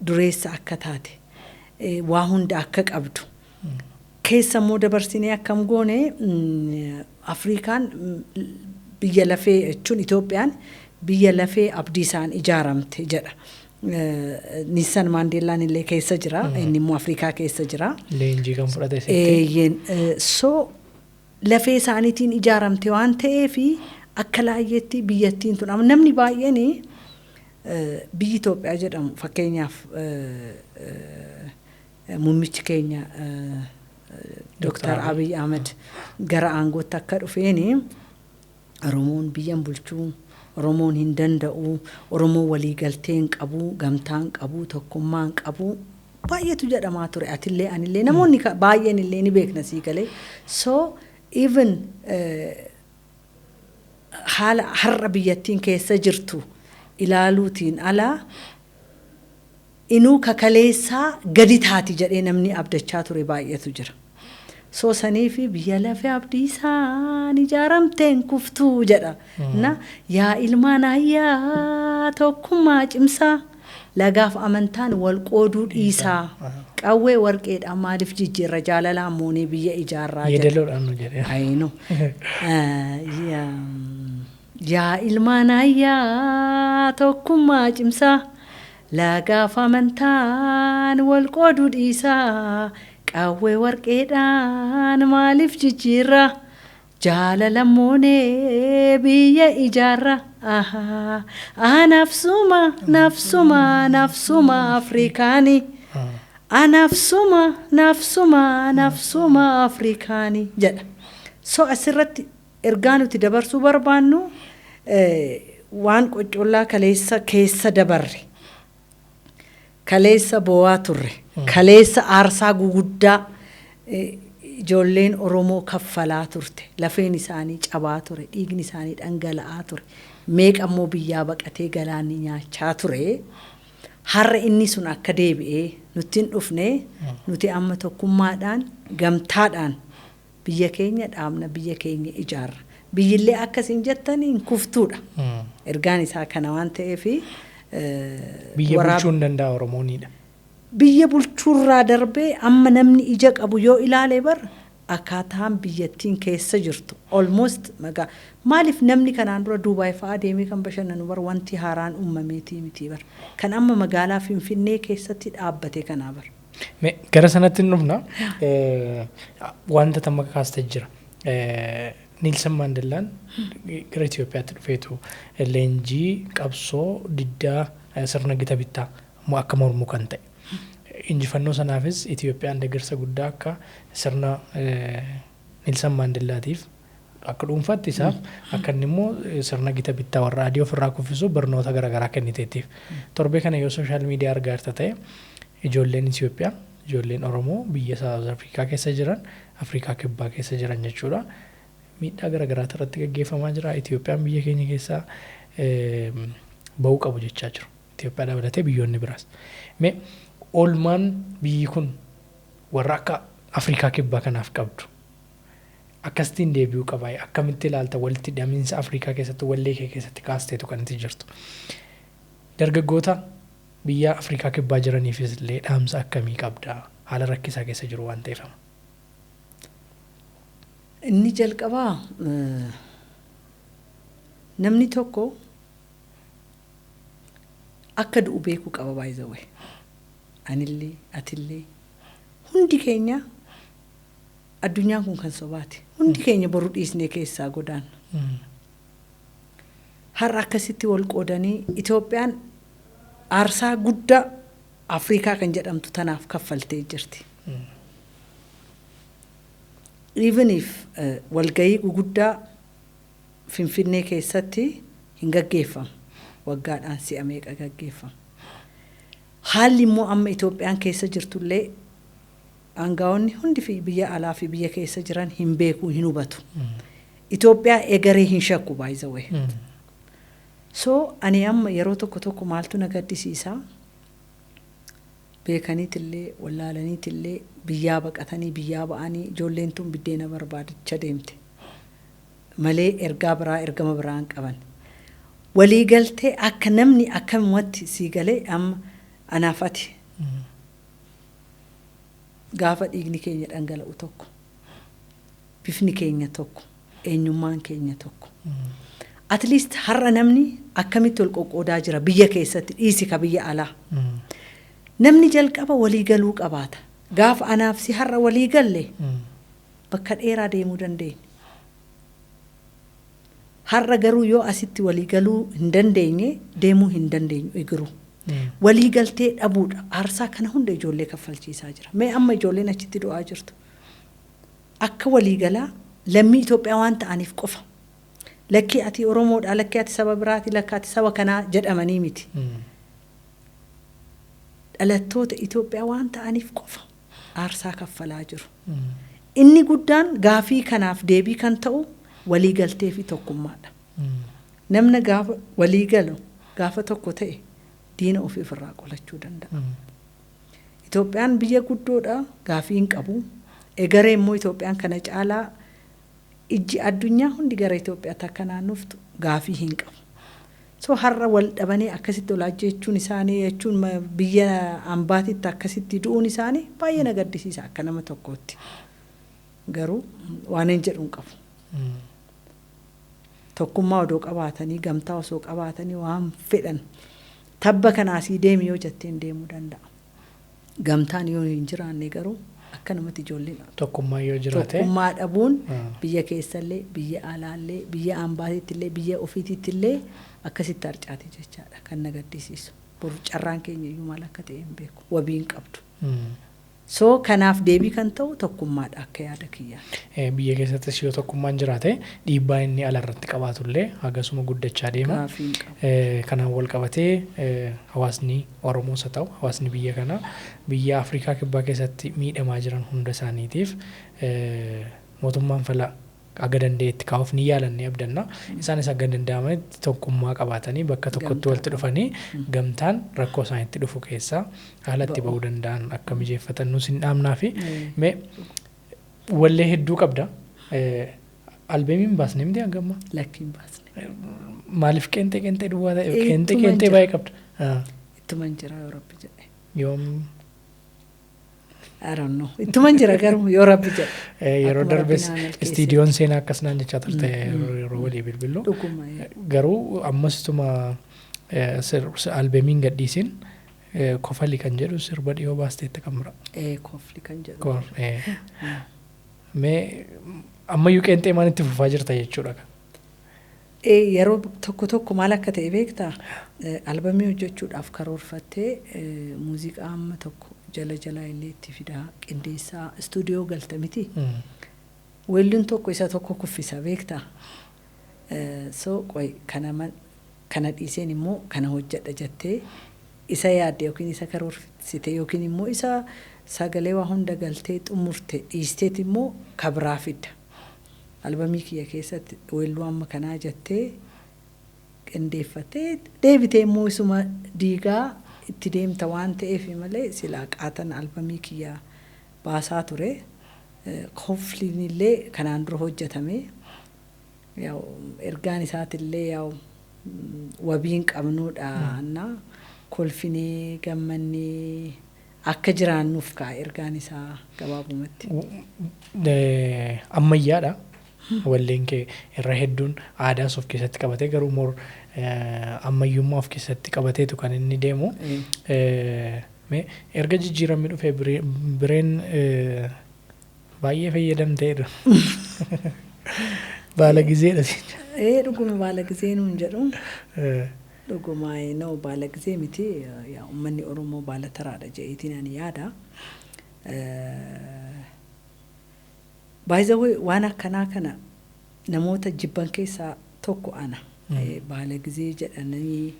dureessa akka taate, waa hunda akka qabdu keessa immoo dabarsinee akkam goone, Afrikaan biyya lafee jechuun Itoophiyaan biyya lafee abdii isaan ijaaramte jedha. Nelson Maandeellaan illee keessa jira. Inni immoo Afrikaa keessa jira. Leenjii kan fudhate sitti. Eeyyeen, so lafee isaaniitiin ijaaramte waan ta'eef akka laayyeetti biyyattiin tun amma namni baay'een biyyi Itoophiyaa jedhamu, fakkeenyaaf muummichi keenya Dr. Abiy Ahmed gara aangootti akka dhufeeni Oromoon biyyan bulchuu, Oromoon hin danda'u, Oromoon waliigaltee hin qabu, gamtaa hin qabu, tokkummaa hin qabu baay'eetu jedhamaa ture. Atillee, anillee, namoonni baay'een illee ni beekna, sii galee. So even haala har'a biyyattiin keessa jirtu ilaaluutiin alaa inuu kakaleessaa gadi taati jedhee namni abdachaa ture baay'eetu jira. So sanii fi biyya lafee abdiisaan ijaaramteen kuftuu jedha. Na yaa ilmaan ayyaa, tokkummaa cimsaa, lagaaf amantaan wal qooduu dhiisaa, qawwee warqeedhaan maaliif jijjiirra, jaalalaan moonee biyya ijaarraa jedha. Yeedaloodhaan nu jedhee. Ayino. Yaa ilmaan ayyaa, tokkummaa cimsaa, lagaaf amantaan wal qooduu dhiisaa, qawwee warqeedhaan maaliif jijjiirra, jaalala moonee biyya ijaarra. Ahaa, nafsuma, nafsuma, nafsuma Afrikaanii. Anafsuma, nafsuma, nafsuma Afrikaanii jedha. So asirratti ergaa nuti dabarsuu barbaannu waan qoccollaa kaleessa keessa dabarre, kaleessa boo'aa turre, kaleessa aarsaa guguddaa ijoolleen Oromoo kaffalaa turte, lafeen isaanii cabaa ture, dhiigni isaanii dhangala'aa ture, meeqa immoo biyyaa baqatee galaanni nyaachaa ture. Har'a inni sun akka deebi'ee nutti hin dhufne, nuti amma tokkummaadhaan, gamtaadhaan biyya keenya dhaabna, biyya keenya ijaarra. Biyyillee akkasiin jettanii hin kuftuudha. Ergaan isaa kana waan ta'eef. Biyya bulchuu hin danda'a Oromoonidha. Biyya bulchuurraa darbee amma namni ija qabu yoo ilaale bar akkaataan biyyattiin keessa jirtu almost magaa maaliif namni kanaan dura Duubaay fa'aa deemee kan bashannanu bar wanti haaraan uumameetii miti bar, kan amma magaalaa Finfinnee keessatti dhaabbate kanaa bar. Gara sanatti hin dhufna. Wanta tamma kaastee jira. Niilsan Maandellaan gara Itoophiyaatti dhufeetu leenjii qabsoo diddaa sirna gita bittaa akka mormu kan ta'e. Injifannoo sanaafis Itoophiyaan deeggarsa guddaa akka sirna Niilsan Maandellaatiif, akka dhuunfaatti isaaf, akka inni immoo sirna gita bittaa warra adii ofirraa kuffisu barnoota garaagaraa kenniteettiif. Torbee kana yoo social media argaa jirta ta'e, ijoolleen Itoophiyaa, ijoolleen Oromoo biyya South Africa keessa jiran, Afrikaa Kibbaa keessa jiran jechuudha. Miidhaa garaagaraatu irratti gaggeeffamaa jira. Itoophiyaan biyya keenya keessaa bahuu qabu jechaa jiru. Itoophiyaa dabalatee biyyoonni biraas. Mee oolmaan biyyi kun warra akka Afrikaa Kibbaa kanaaf qabdu akkasitiin deebi'uu qaba. Akkamitti ilaalta walitti hidhamiinsa Afrikaa keessatti wallee kee keessatti kaasteetu kan itti jirtu? Dargaggoota biyya Afrikaa Kibbaa jiraniifis illee dhaamsa akkamii qabda, haala rakkisaa keessa jiru waan ta'eef? Inni jalqabaa, namni tokko akka du'u beekuu qaba, baay'ee. Anillee, atillee, hundi keenya, addunyaan kun kan sobaati. Hundi keenya boru dhiisnee keessaa godaanna. Har'a akkasitti wal qoodanii Itoophiyaan aarsaa guddaa Afrikaa kan jedhamtu tanaaf kaffaltee jirti. Even if walgahii guguddaa Finfinnee keessatti hin gaggeeffamu. Waggaadhaan si'a meeqa gaggeeffama. Haalli immoo amma Itoophiyaan keessa jirtullee aangaa'onni hundi fi biyya alaa fi biyya keessa jiran hin beeku, hin hubatu. Itoophiyaa egaree hin shakku, by the way. So ani amma yeroo tokko tokko maaltu na gaddisiisa? Beekaniitillee wallaalaniitillee biyyaa baqatanii biyyaa ba'anii ijoolleen tun biddeena barbaadicha deemte malee ergaa biraa, ergama biraa hin qaban. Waliigaltee akka namni akkamumatti sii galee amma anaaf ati gaafa dhiigni keenya dhangala'u tokko, bifni keenya tokko, eenyummaan keenya tokko. At least har'a namni akkamitti wal qoqqoodaa jira biyya keessatti, dhiisi ka biyya alaa. Namni jalqaba walii galuu qabaata. Gaafa anaaf si har'a walii galle bakka dheeraa deemuu dandeenya. Har'a garuu yoo asitti walii galuu hin dandeenye, deemuu hin dandeenyu igiruu. Walii galtee dhabuudha. Aarsaa kana hunda ijoollee kaffalchiisaa jira. Mee amma ijoolleen achitti du'aa jirtu. Akka waliigalaa lammii Itoophiyaa waan ta'aniif qofa. Lakkii ati Oromoodha, lakkii ati saba biraati, lakkii ati saba kanaa jedhamanii miti. Dhalattoota Itoophiyaa waan ta'aniif qofa aarsaa kaffalaa jiru. Inni guddaan gaafii kanaaf deebii kan ta'u waliigaltee fi tokkummaadha. Namni gaafa walii galu, gaafa tokko ta'e, diina ofii ofirraa qolachuu danda'a. Itoophiyaan biyya guddoodha, gaafii hin qabu. Egaree immoo Itoophiyaan kana caalaa ijji addunyaa hundi gara Itoophiyaatti akka naannoftu gaafii hin qabu. So har'a wal dhabanii akkasitti ol ajjeechuun isaanii jechuun biyya ambaatitti akkasitti du'uun isaanii baay'ee na gaddisiisa akka nama tokkootti. Garuu waan hin jedhu hin qabu. Tokkummaa odoo qabaatanii, gamtaa osoo qabaatanii, waan fedhan tabba kanaasii deemi yoo jetteen deemuu danda'a. Gamtaan yoo hin jiraanne garuu akkanumatti ijoolleen Tokkummaa yoo jiraate. Tokkummaa dhabuun biyya keessallee, biyya alaallee, biyya ambaatitti illee, biyya ofiititti illee akkasitti harcaate jechaadha kan na gaddisiisu. Boru carraan keenya iyyuu maal akka ta'e hin beeku. Wabii hin qabdu. So kanaaf deebii kan ta'u tokkummaadha akka yaada kiyyaatti. Biyya keessattis yoo tokkummaan jiraate dhiibbaa inni ala irratti qabaatullee hagasuma guddachaa deema. Gaafii hin qabu. Kanaan wal qabatee hawaasni Oromoos haa ta'u hawaasni biyya kanaa biyya Afrikaa Kibbaa keessatti miidhamaa jiran hunda isaaniitiif mootummaan fala haga danda'etti kaa'uuf ni yaalan, ni abdanna. Isaanis haga danda'amanitti tokkummaa qabaatanii bakka tokkotti walitti dhufanii gamtaan rakkoo isaanitti dhufu keessaa haala itti ba'uu danda'an akka mijeeffatan nus hin dhaamnaa fi mee wallee hedduu qabda. Albeemiin baasne miti hanga ammaa? Lakki, hin baasne. Maaliif qeenxee qeenxee duwwaa ta'e? Qeenxee Ittuman qeenxee jira. baay'ee qabda. Ittuman jira yoo Rabbi jedhe. Yoom? I don't know. Ittuman jira garuu yoo Rabbi jedhe. Yeroo Akkuma Rabbi darbes naa milkeessetti. Istiidiyoon seenaa akkas naan jechaa turte yeroo walii bilbillu. Dhuguma. Garuu ammasituma albeemiin gadhiisin Kofali kan jedhu sirba dhiyoo baasteetta kan bira. Kofli kan jedhu. Mee ammayyuu qeenxee maan itti fufaa jirta jechuudha? Yeroo tokko tokko maal akka ta'e beektaa? Albamii hojjechuudhaaf karoorfattee muuziqaa amma tokko jala jalaa illee itti fidaa qindeessaa istuudiyoo galta miti. Weelluun tokko isa tokko kuffisa, beektaa? So qoy kana dhiiseen immoo kana hojjedha jettee isa yaadde yookiin isa karoorsite yookiin immoo isa sagalee waa hunda galtee xumurte dhiisteet immoo kabraa fidda. Albamii kiyya keessatti weelluu amma kanaa jettee qindeeffattee deebitee immoo isuma diigaa itti deemta waan ta'eef malee silaa qaatan albamii kiyya baasaa ture. Kofliin illee kanaan dura hojjetame. Yaa'u ergaan isaatillee yaa'u wabiin qabnuudha na kolfinee gammannee akka jiraannuuf ka'a ergaan isaa gabaabumatti. Ammayyaadha. Walleen kee irra hedduun aadaas of keessatti qabatee garuu more ammayyummaa of keessatti qabateetu kan inni deemu. Mee erga jijjiiramni dhufee bireen baay'ee fayyadamteedha. Baala gizeedha siin. Dhuguma baala gizee nuun jedhu. Dhuguma noo baala gizee miti, yaa uummanni Oromoo baala taraadha jedheetiin ani yaada. By the way, waan akkanaa kana namoota jibban keessaa tokko ana. Baala gizee jedhanii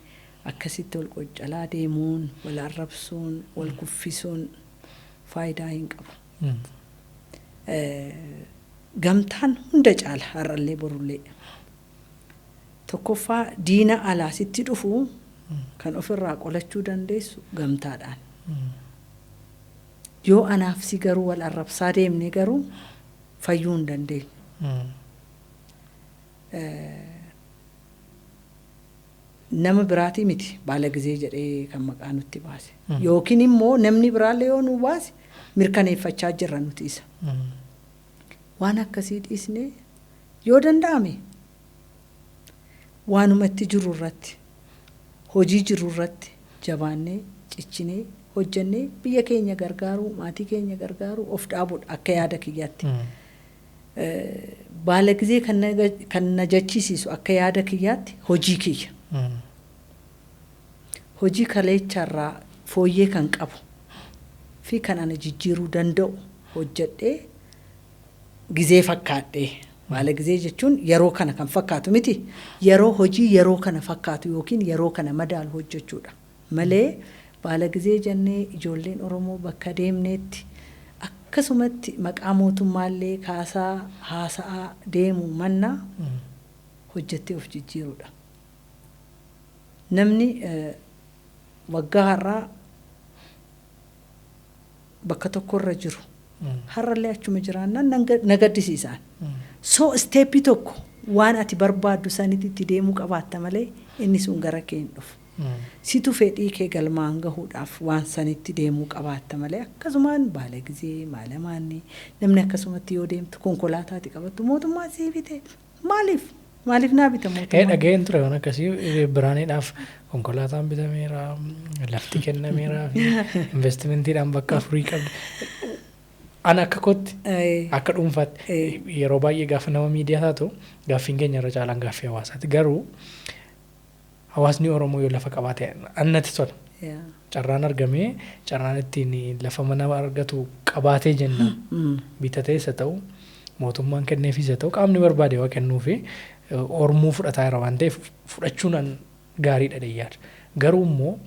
akkasitti wal qoccalaa deemuun, wal arrabsuun, wal kuffisuun faayidaa hin qabu. Gamtaan hunda caala har'allee borullee. Tokkoffaa, diina alaa sitti dhufu kan ofirraa qolachuu dandeessu gamtaadhaan. Yoo anaaf si garuu wal arrabsaa deemne garuu fayyuu hin dandeenyu. Nama biraatii miti baala gizee jedhee kan maqaa nutti baase. Yookiin immoo namni biraallee yoo nu baase mirkaneeffachaa jirra nuti isa. Waan akkasii dhiisnee yoo danda'ame waanumatti jiru irratti, hojii jiru irratti jabaannee cichinee hojjennee biyya keenya gargaaruu, maatii keenya gargaaruu, of dhaabuudha akka yaada kiyyaatti. Baala gizee kan na jechisiisu akka yaada kiyyaatti hojii kiyya. Hojii kaleecharraa fooyyee kan qabu fi kan ana jijjiiruu danda'u hojjedhee. Gizee fakkaadhee, baala gizee jechuun yeroo kana kan fakkaatu miti, yeroo hojii yeroo kana fakkaatu yookiin yeroo kana madaalu hojjechuudha malee, baala gizee jennee ijoolleen Oromoo bakka deemneetti akkasumatti maqaa mootummaallee kaasaa haasa'aa deemu mannaa hojjettee of jijjiiruudha. Namni waggaa har'aa bakka tokkorra jiru har'allee achuma jiraannaan na gaddisiisaan. So step tokko waan ati barbaaddu sanitti itti deemuu qabaatta malee inni sun gara kee hin dhufu. Situ fedhii kee galmaan gahuudhaaf waan sanitti deemuu qabaatta malee, akkasumaan baala gizee maala maanni namni akkasumatti yoo deemtu konkolaataati qabattu mootummaa sii bite, maaliif maaliif naa bita mootummaa? Dhaga'een ture waan akkasii, Biraaniidhaaf konkolaataan bitameera, lafti kennameera fi investimentiidhaan bakka afurii qabdi. Ana akka kootti, akka dhuunfaatti, yeroo baay'ee gaafa nama miidiyaa taatu gaaffiin keenya irra caalaan gaaffii hawaasaati. Garuu hawaasni Oromoo yoo lafa qabaate annatti tola. Carraan argamee, carraan ittiin lafa mana argatu qabaatee jennaan, bitatee isa ta'u, mootummaan kenneefis haa ta'u, qaamni barbaade waa kennuufi ormuu fudhataa jira waan ta'eef fudhachuun an gaariidha yaada. Garuu immoo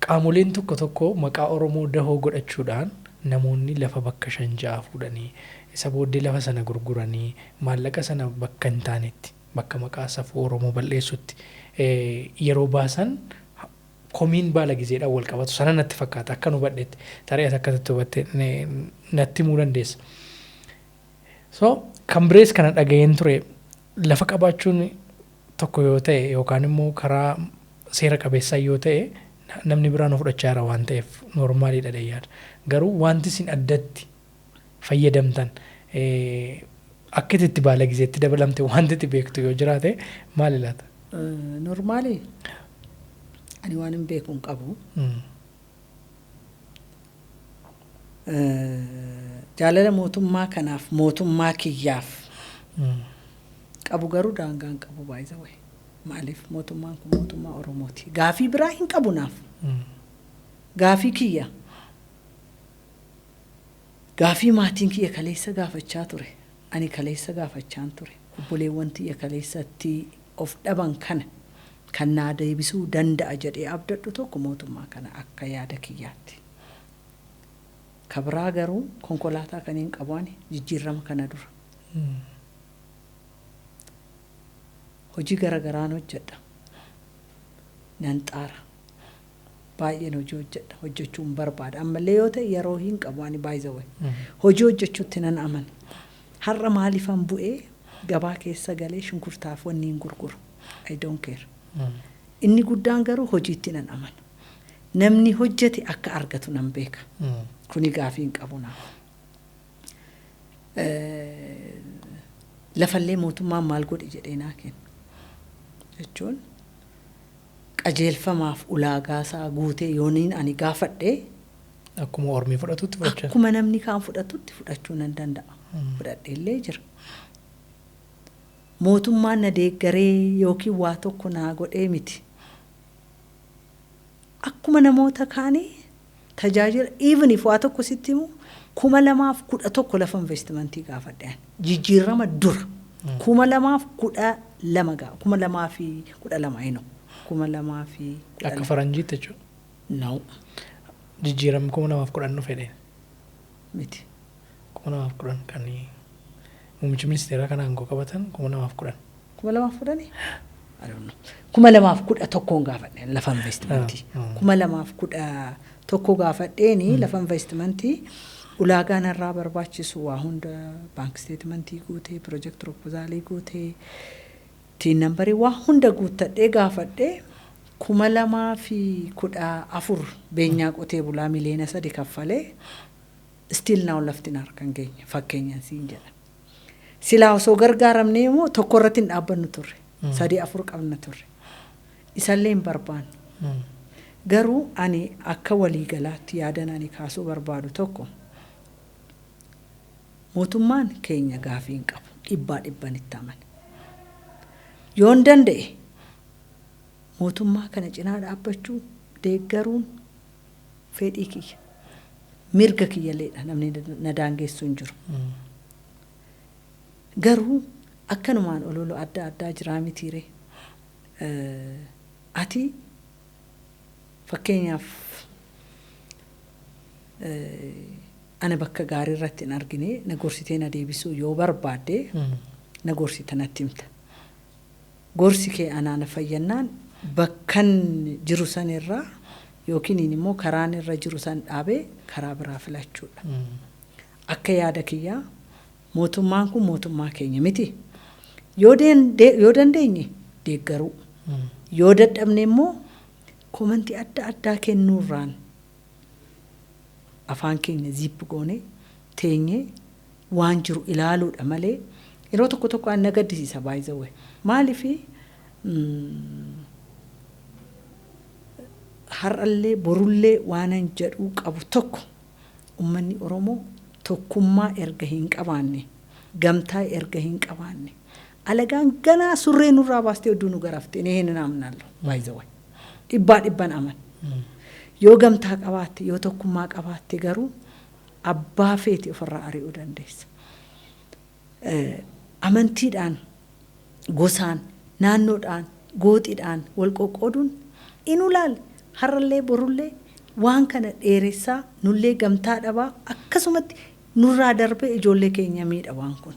qaamoleen tokko tokko maqaa Oromoo dahoo godhachuudhaan namoonni lafa bakka shan ja'a fuudhanii, isa booddee lafa sana gurguranii maallaqa sana bakka hin taanetti, bakka maqaa safuu Oromoo balleessutti yeroo baasan, komiin baala gizeedhaan wal qabatu sana natti fakkaata. Akka nu hubadhetti, tarii ati akkasitti hubatte natti himuu dandeessa. So kan birees kana dhaga'een ture, lafa qabaachuun tokko yoo ta'e yookaan immoo karaa seera qabeessaa yoo ta'e namni biraa nu fudhachaa jira waan ta'eef normaliidha yaada. Garuu wanti isin addatti fayyadamtan, akka itti baala gizeetti dabalamte wanti itti beektu yoo jiraate maali laata? Normal ani waan hin beeku hin qabu. Jaalala mootummaa kanaaf, mootummaa kiyyaaf qabu garuu daangaa hin qabu baay'ee. Maaliif? Mootummaan kun mootummaa Oromooti. Gaafii biraa hin qabu naaf. Gaafii kiyya. Gaafii maatiin kiyya kaleessa gaafachaa ture. Ani kaleessa gaafachaan ture. Obboleewwan tiyya kaleessatti of dhaban kana kan naa deebisuu danda'a jedhee abdadhu tokko mootummaa kana akka yaada kiyyaatti. Kabraa garuu konkolaataa kan hin qabu ani jijjiirama kana dura. Hojii garagaraan hojjedha. Nan xaara. Baay'een hojii hojjedha. Hojjechuun barbaada. Ammallee yoo ta'e yeroo hin qabu ani baay'ee. Hojii hojjechuutti nan amana. Har'a maaliifan bu'ee gabaa keessa galee shunkurtaaf wanni hin gurguru? I don't care. Inni guddaan garuu hojiitti nan amana. Namni hojjete akka argatu nan beeka. Kuni gaafii hin qabu naaf. Lafallee mootummaan maal godhi jedhee naa kenna. Jechuun qajeelfamaaf ulaagaa isaa guutee yooniin ani gaafadhee Akkuma ormii fudhatutti fudhachaa. Akkuma namni kaan fudhatutti fudhachuu nan danda'a. Fudhadhee illee jira. Mootummaan na deeggaree yookiin waa tokko naa godhee miti. Akkuma namoota kaanii tajaajila, even if waa tokko sitti himu, 2011 lafa investimentii gaafadhe jijjiirama dura, 2012 gaa, 2012 ino 2012. Akka faranjiitti jechuudha. No. Jijjiiramni 2010 nu fedhe. Miti. 2010 kan muummichi ministeeraa kan aangoo qabatan 2010. 2010nii? I don't know. 2011n gaafadhe lafa investimentii. 2011 gaafadheeni lafa investimentii, ulaagaa narraa barbaachisu waa hunda, bank statementii guutee, project proposalii guutee, TIN numberii waa hunda guuttadhee gaafadhee, 2014 beenyaa qotee bulaa miliyoona 3 kaffalee, still now lafti na harka hin geenye, fakkeenyaan siin jedha. Silaa osoo gargaaramnee immoo tokko irratti hin dhaabbannu turre. Sadii afur qabna turre. Isallee hin barbaannu. Garuu ani akka waliigalaatti yaadan ani kaasuu barbaadu tokko, mootummaan keenya gaafii hin qabu, dhibbaa dhibban itti amana. Yoon danda'e mootummaa kana cinaa dhaabbachuu, deeggaruun fedhii kiyya. Mirga kiyyaleedha, namni na daangeessu hin jiru. Garuu akkanumaan ololo adda addaa jiraa mitiire. Ati fakkeenyaaf ana bakka gaarii irratti hin argine, na gorsitee na deebisuu yoo barbaadde, na gorsita, natti himta. Gorsi kee anaa na fayyannaan, bakkan jiru san irraa yookiin immoo karaan irra jiru san dhaabee karaa biraa filachuudha. Akka yaada kiyyaa mootummaan kun mootummaa keenya miti. Yoo dandeenye deeggaruu. Yoo dadhabne immoo comment adda addaa kennuurraan afaan keenya zip goone teenyee waan jiru ilaaluudha malee, yeroo tokko tokko an na gaddisiisa baay'ee. Maaliifi, har'allee borullee waanan jedhuu qabu tokko, uummanni Oromoo tokkummaa erga hin qabaanne, gamtaa erga hin qabaanne, alagaan ganaa surree nurraa baastee odduu nu garafte ni hin amnallo baay'ee, dhibbaa dhibban aman. Yoo gamtaa qabaatte, yoo tokkummaa qabaatte garuu abbaa feeti ofirraa ari'uu dandeessa. Amantiidhaan, gosaan, naannoodhaan, gooxiidhaan wal qoqqooduun inu laal, har'allee borullee waan kana dheeressaa, nullee gamtaa dhabaa, akkasumatti nurraa darbee ijoollee keenya miidha waan kun.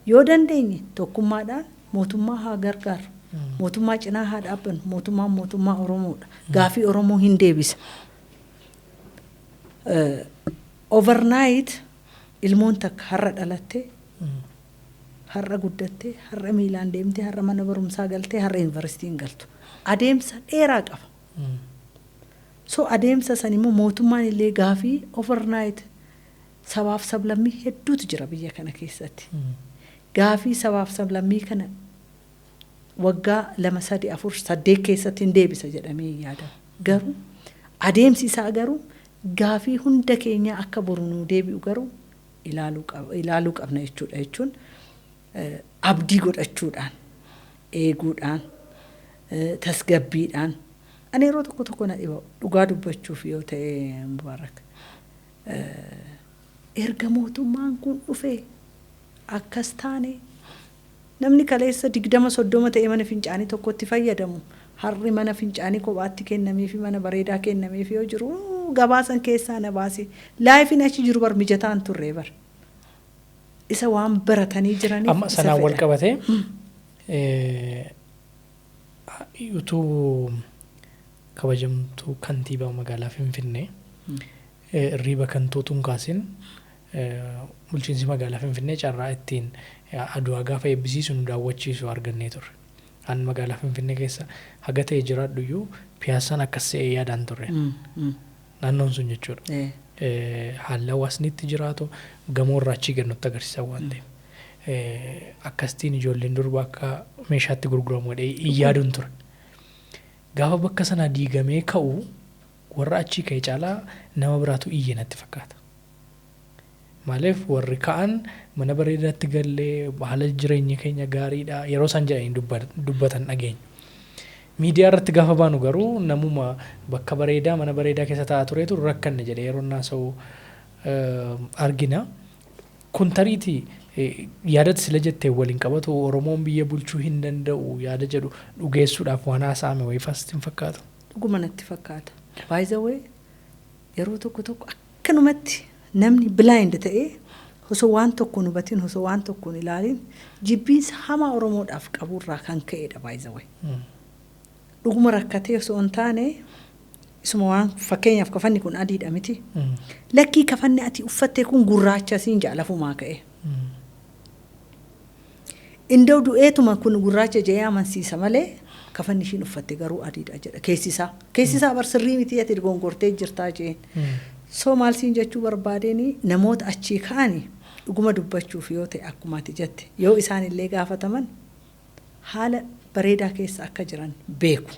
Yoo dandeenye tokkummaadhaan mootummaa haa gargaaru. Mootummaa cinaa haa dhaabbannu. Mootummaan mootummaa Oromoodha. Gaafii Oromoo hin deebisa. Overnight ilmoon takka har'a dhalattee, har'a guddattee, har'a miilaan deemtee, har'a mana barumsaa galtee, har'a yuunivarsiitii hin galtu. Adeemsa dheeraa qaba. So adeemsa san immoo mootummaan illee gaafii overnight, sabaaf sablammii hedduutu jira biyya kana keessatti. Gaafii sabaaf sablammii kana waggaa 2, 3, 4, 8 keessatti hin deebisa jedhamee hin yaadamu. Garuu adeemsi isaa garuu gaafii hunda keenyaa akka boru nuu deebi'u garuu ilaaluu qabna jechuudha, jechuun abdii godhachuudhaan, eeguudhaan, tasgabbiidhaan. Ani yeroo tokko tokko na dhiba, dhugaa dubbachuuf yoo ta'e, Mubaarak. Erga mootummaan kun dhufee akkas taane, namni kaleessa 20, 30 ta'e mana fincaanii tokkotti fayyadamu har'i mana fincaanii kophaatti kennamee fi mana bareedaa kennameef yoo jiru, gabaasan keessaa na baase, lifeiin achi jiru bar mijataan turre bar, isa waan baratanii jiraniif Amma isa sanaan wal fedhan. qabatee, utuu kabajamtuu kantiibaa magaalaa Finfinnee irriiba kan tuutuun kaasin, bulchiinsi magaalaa Finfinnee carraa ittiin Aduwaa gaafa eebbisiisu nu daawwachiisu argannee turre. An magaalaa Finfinnee keessa haga ta'e jiraadhu iyyuu Piyaassaan akkas ta'ee yaadaan turre. Naannoon sun jechuudha. Haalli hawaasni itti jiraatu gamoo irraa achii gad nutti agarsiisa waan ta'eef. Akkasitiin ijoolleen durbaa akka meeshaatti gurguramu jedhee hin yaaduun ture. Gaafa bakka sanaa diigamee ka'u, warra achii ka'e caalaa nama biraatu iyye natti fakkaata. Maaliif, warri ka'an mana bareedaatti gallee, haala jireenya keenya gaariidha yeroo isaan jedhanii dubbatan dhageenya. Miidiyaa irratti gaafa baanu garuu namuma bakka bareedaa, mana bareedaa keessa taa'aa turetu rakkanne jedhee yeroo haasa'u argina. Kun tariitii yaadatti sila jettee waliin qabatu, Oromoon biyya bulchuu hin danda'u yaada jedhu dhugeessuudhaaf waan haasa'ame wayii fasti hin fakkaatu. Dhuguma natti fakkaata. By the way, yeroo tokko tokko akkanumatti namni blind ta'ee osoo waan tokko hin hubatin, osoo waan tokko hin ilaalin, jibbiinsa hamaa Oromoodhaaf qaburraa kan ka'edha, by the way. Dhuguma rakkatee osoo hin taane, isuma waan fakkeenyaaf kafanni kun adiidha miti. Lakkii, kafanni ati uffatte kun gurraacha siin ja'a lafumaa ka'e. Indoo du'eetuma kun gurraacha jedhee amansiisa malee, kafanni ishiin uffatte garuu adiidha jedha keessisaa. Keessisaa bar sirrii miti, ati gongortee jirtaa jeen. So maal siin jechuu barbaadeen, namoota achii ka'ani dhuguma dubbachuuf yoo ta'e, akkuma ati jette, yoo isaan illee gaafataman haala bareedaa keessa akka jiran beeku.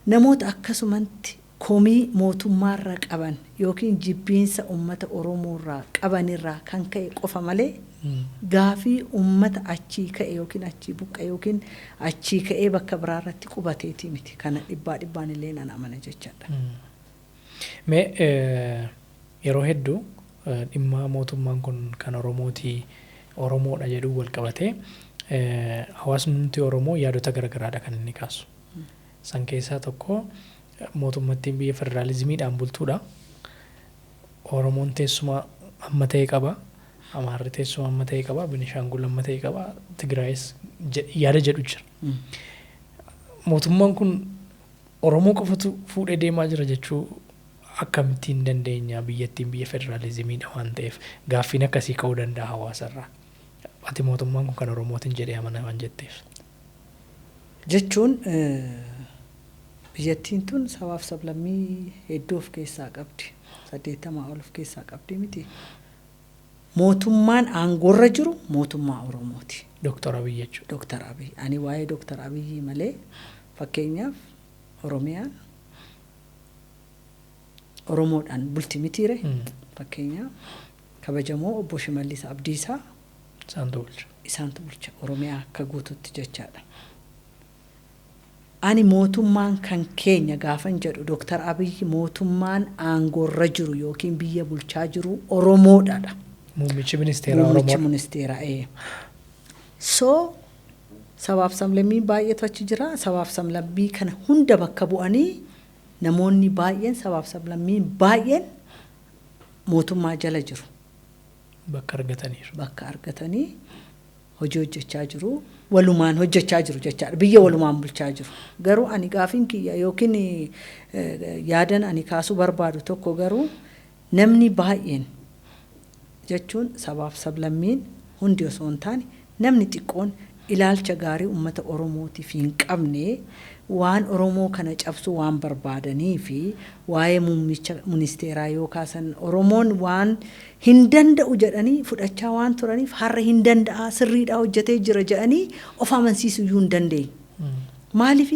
Namoota akkasumatti komii mootummaarra qaban yookiin jibbiinsa uummata Oromoorraa qabanirraa kan ka'e qofa malee, gaafii uummata achii ka'e yookiin achii buqqa'e yookiin achii ka'ee bakka biraarratti qubateetii miti. Kana dhibbaa dhibbaan illee nan amana jechaadha. Mee yeroo hedduu dhimma mootummaan kun kan Oromootii Oromoodha jedhu wal qabatee hawaasni Oromoo yaadota garaagaraadha kan inni kaasu. San keessaa tokko mootummattiin biyya federaalizimiidhaan bultuudha. Oromoon teessuma amma ta'e qaba. Amaarri teessuma amma ta'e qaba. Binishaangul amma ta'e qaba. Tigraayis yaada jedhu jira. Mootummaan kun Oromoo qofatu fuudhee deemaa jira jechuu akkamittiin dandeenya? Biyyattiin biyya federaalizimiidha waan ta'eef gaaffiin akkasii ka'uu danda'a hawaasarraa. Ati mootummaan kun kan Oromootiin jedhee amana waan jetteef. Jechuun biyyattiin tun sabaaf sablammii hedduu of keessaa qabdi. 80 ol of keessaa qabdi miti. Mootummaan aangoorra jiru mootummaa Oromooti. Dooktar Abiy jechuudha. Dooktar Abiy. Ani waa'ee Dooktar Abiyyi malee, fakkeenyaaf, Oromiyaan Oromoodhaan bulti mitiire. Fakkeenyaaf, kabajamoo obbo Shimallis Abdiisaa Isaantu bulcha. Isaantu bulcha Oromiyaa akka guututti jechaadha. Ani mootummaan kan keenya gaafan jedhu, Dooktar Abiyyi mootummaan aangoorra jiru yookiin biyya bulchaa jiru Oromoodhaadha. Muummichi ministeeraa Muummichi Oromoodha. Ministeeraa ee. So sabaaf sablammiin baay'eetu achi jira. Sabaaf sablammii kana hunda bakka bu'anii namoonni baay'een, sabaaf sablammiin baay'een mootummaa jala jiru. Bakka argataniiru. Bakka argatanii hojii hojjechaa jiru. Walumaan hojjechaa jiru jechaadha. Biyya walumaan bulchaa jiru. Garuu ani gaafiin kiyya yookiin yaadan ani kaasuu barbaadu tokko garuu, namni baay'een jechuun sabaaf sablammiin hundi osoo hin taane, namni xiqqoon ilaalcha gaarii uummata Oromootiif hin qabne waan Oromoo kana cabsuu waan barbaadanii fi waa'ee muummicha ministeeraa yoo kaasan Oromoon waan hin danda'u jedhanii fudhachaa waan turaniif, har'a hin danda'a, sirriidhaa hojjetee jira jedhanii of amansiisuu iyyuu hin dandeenye. Maaliif?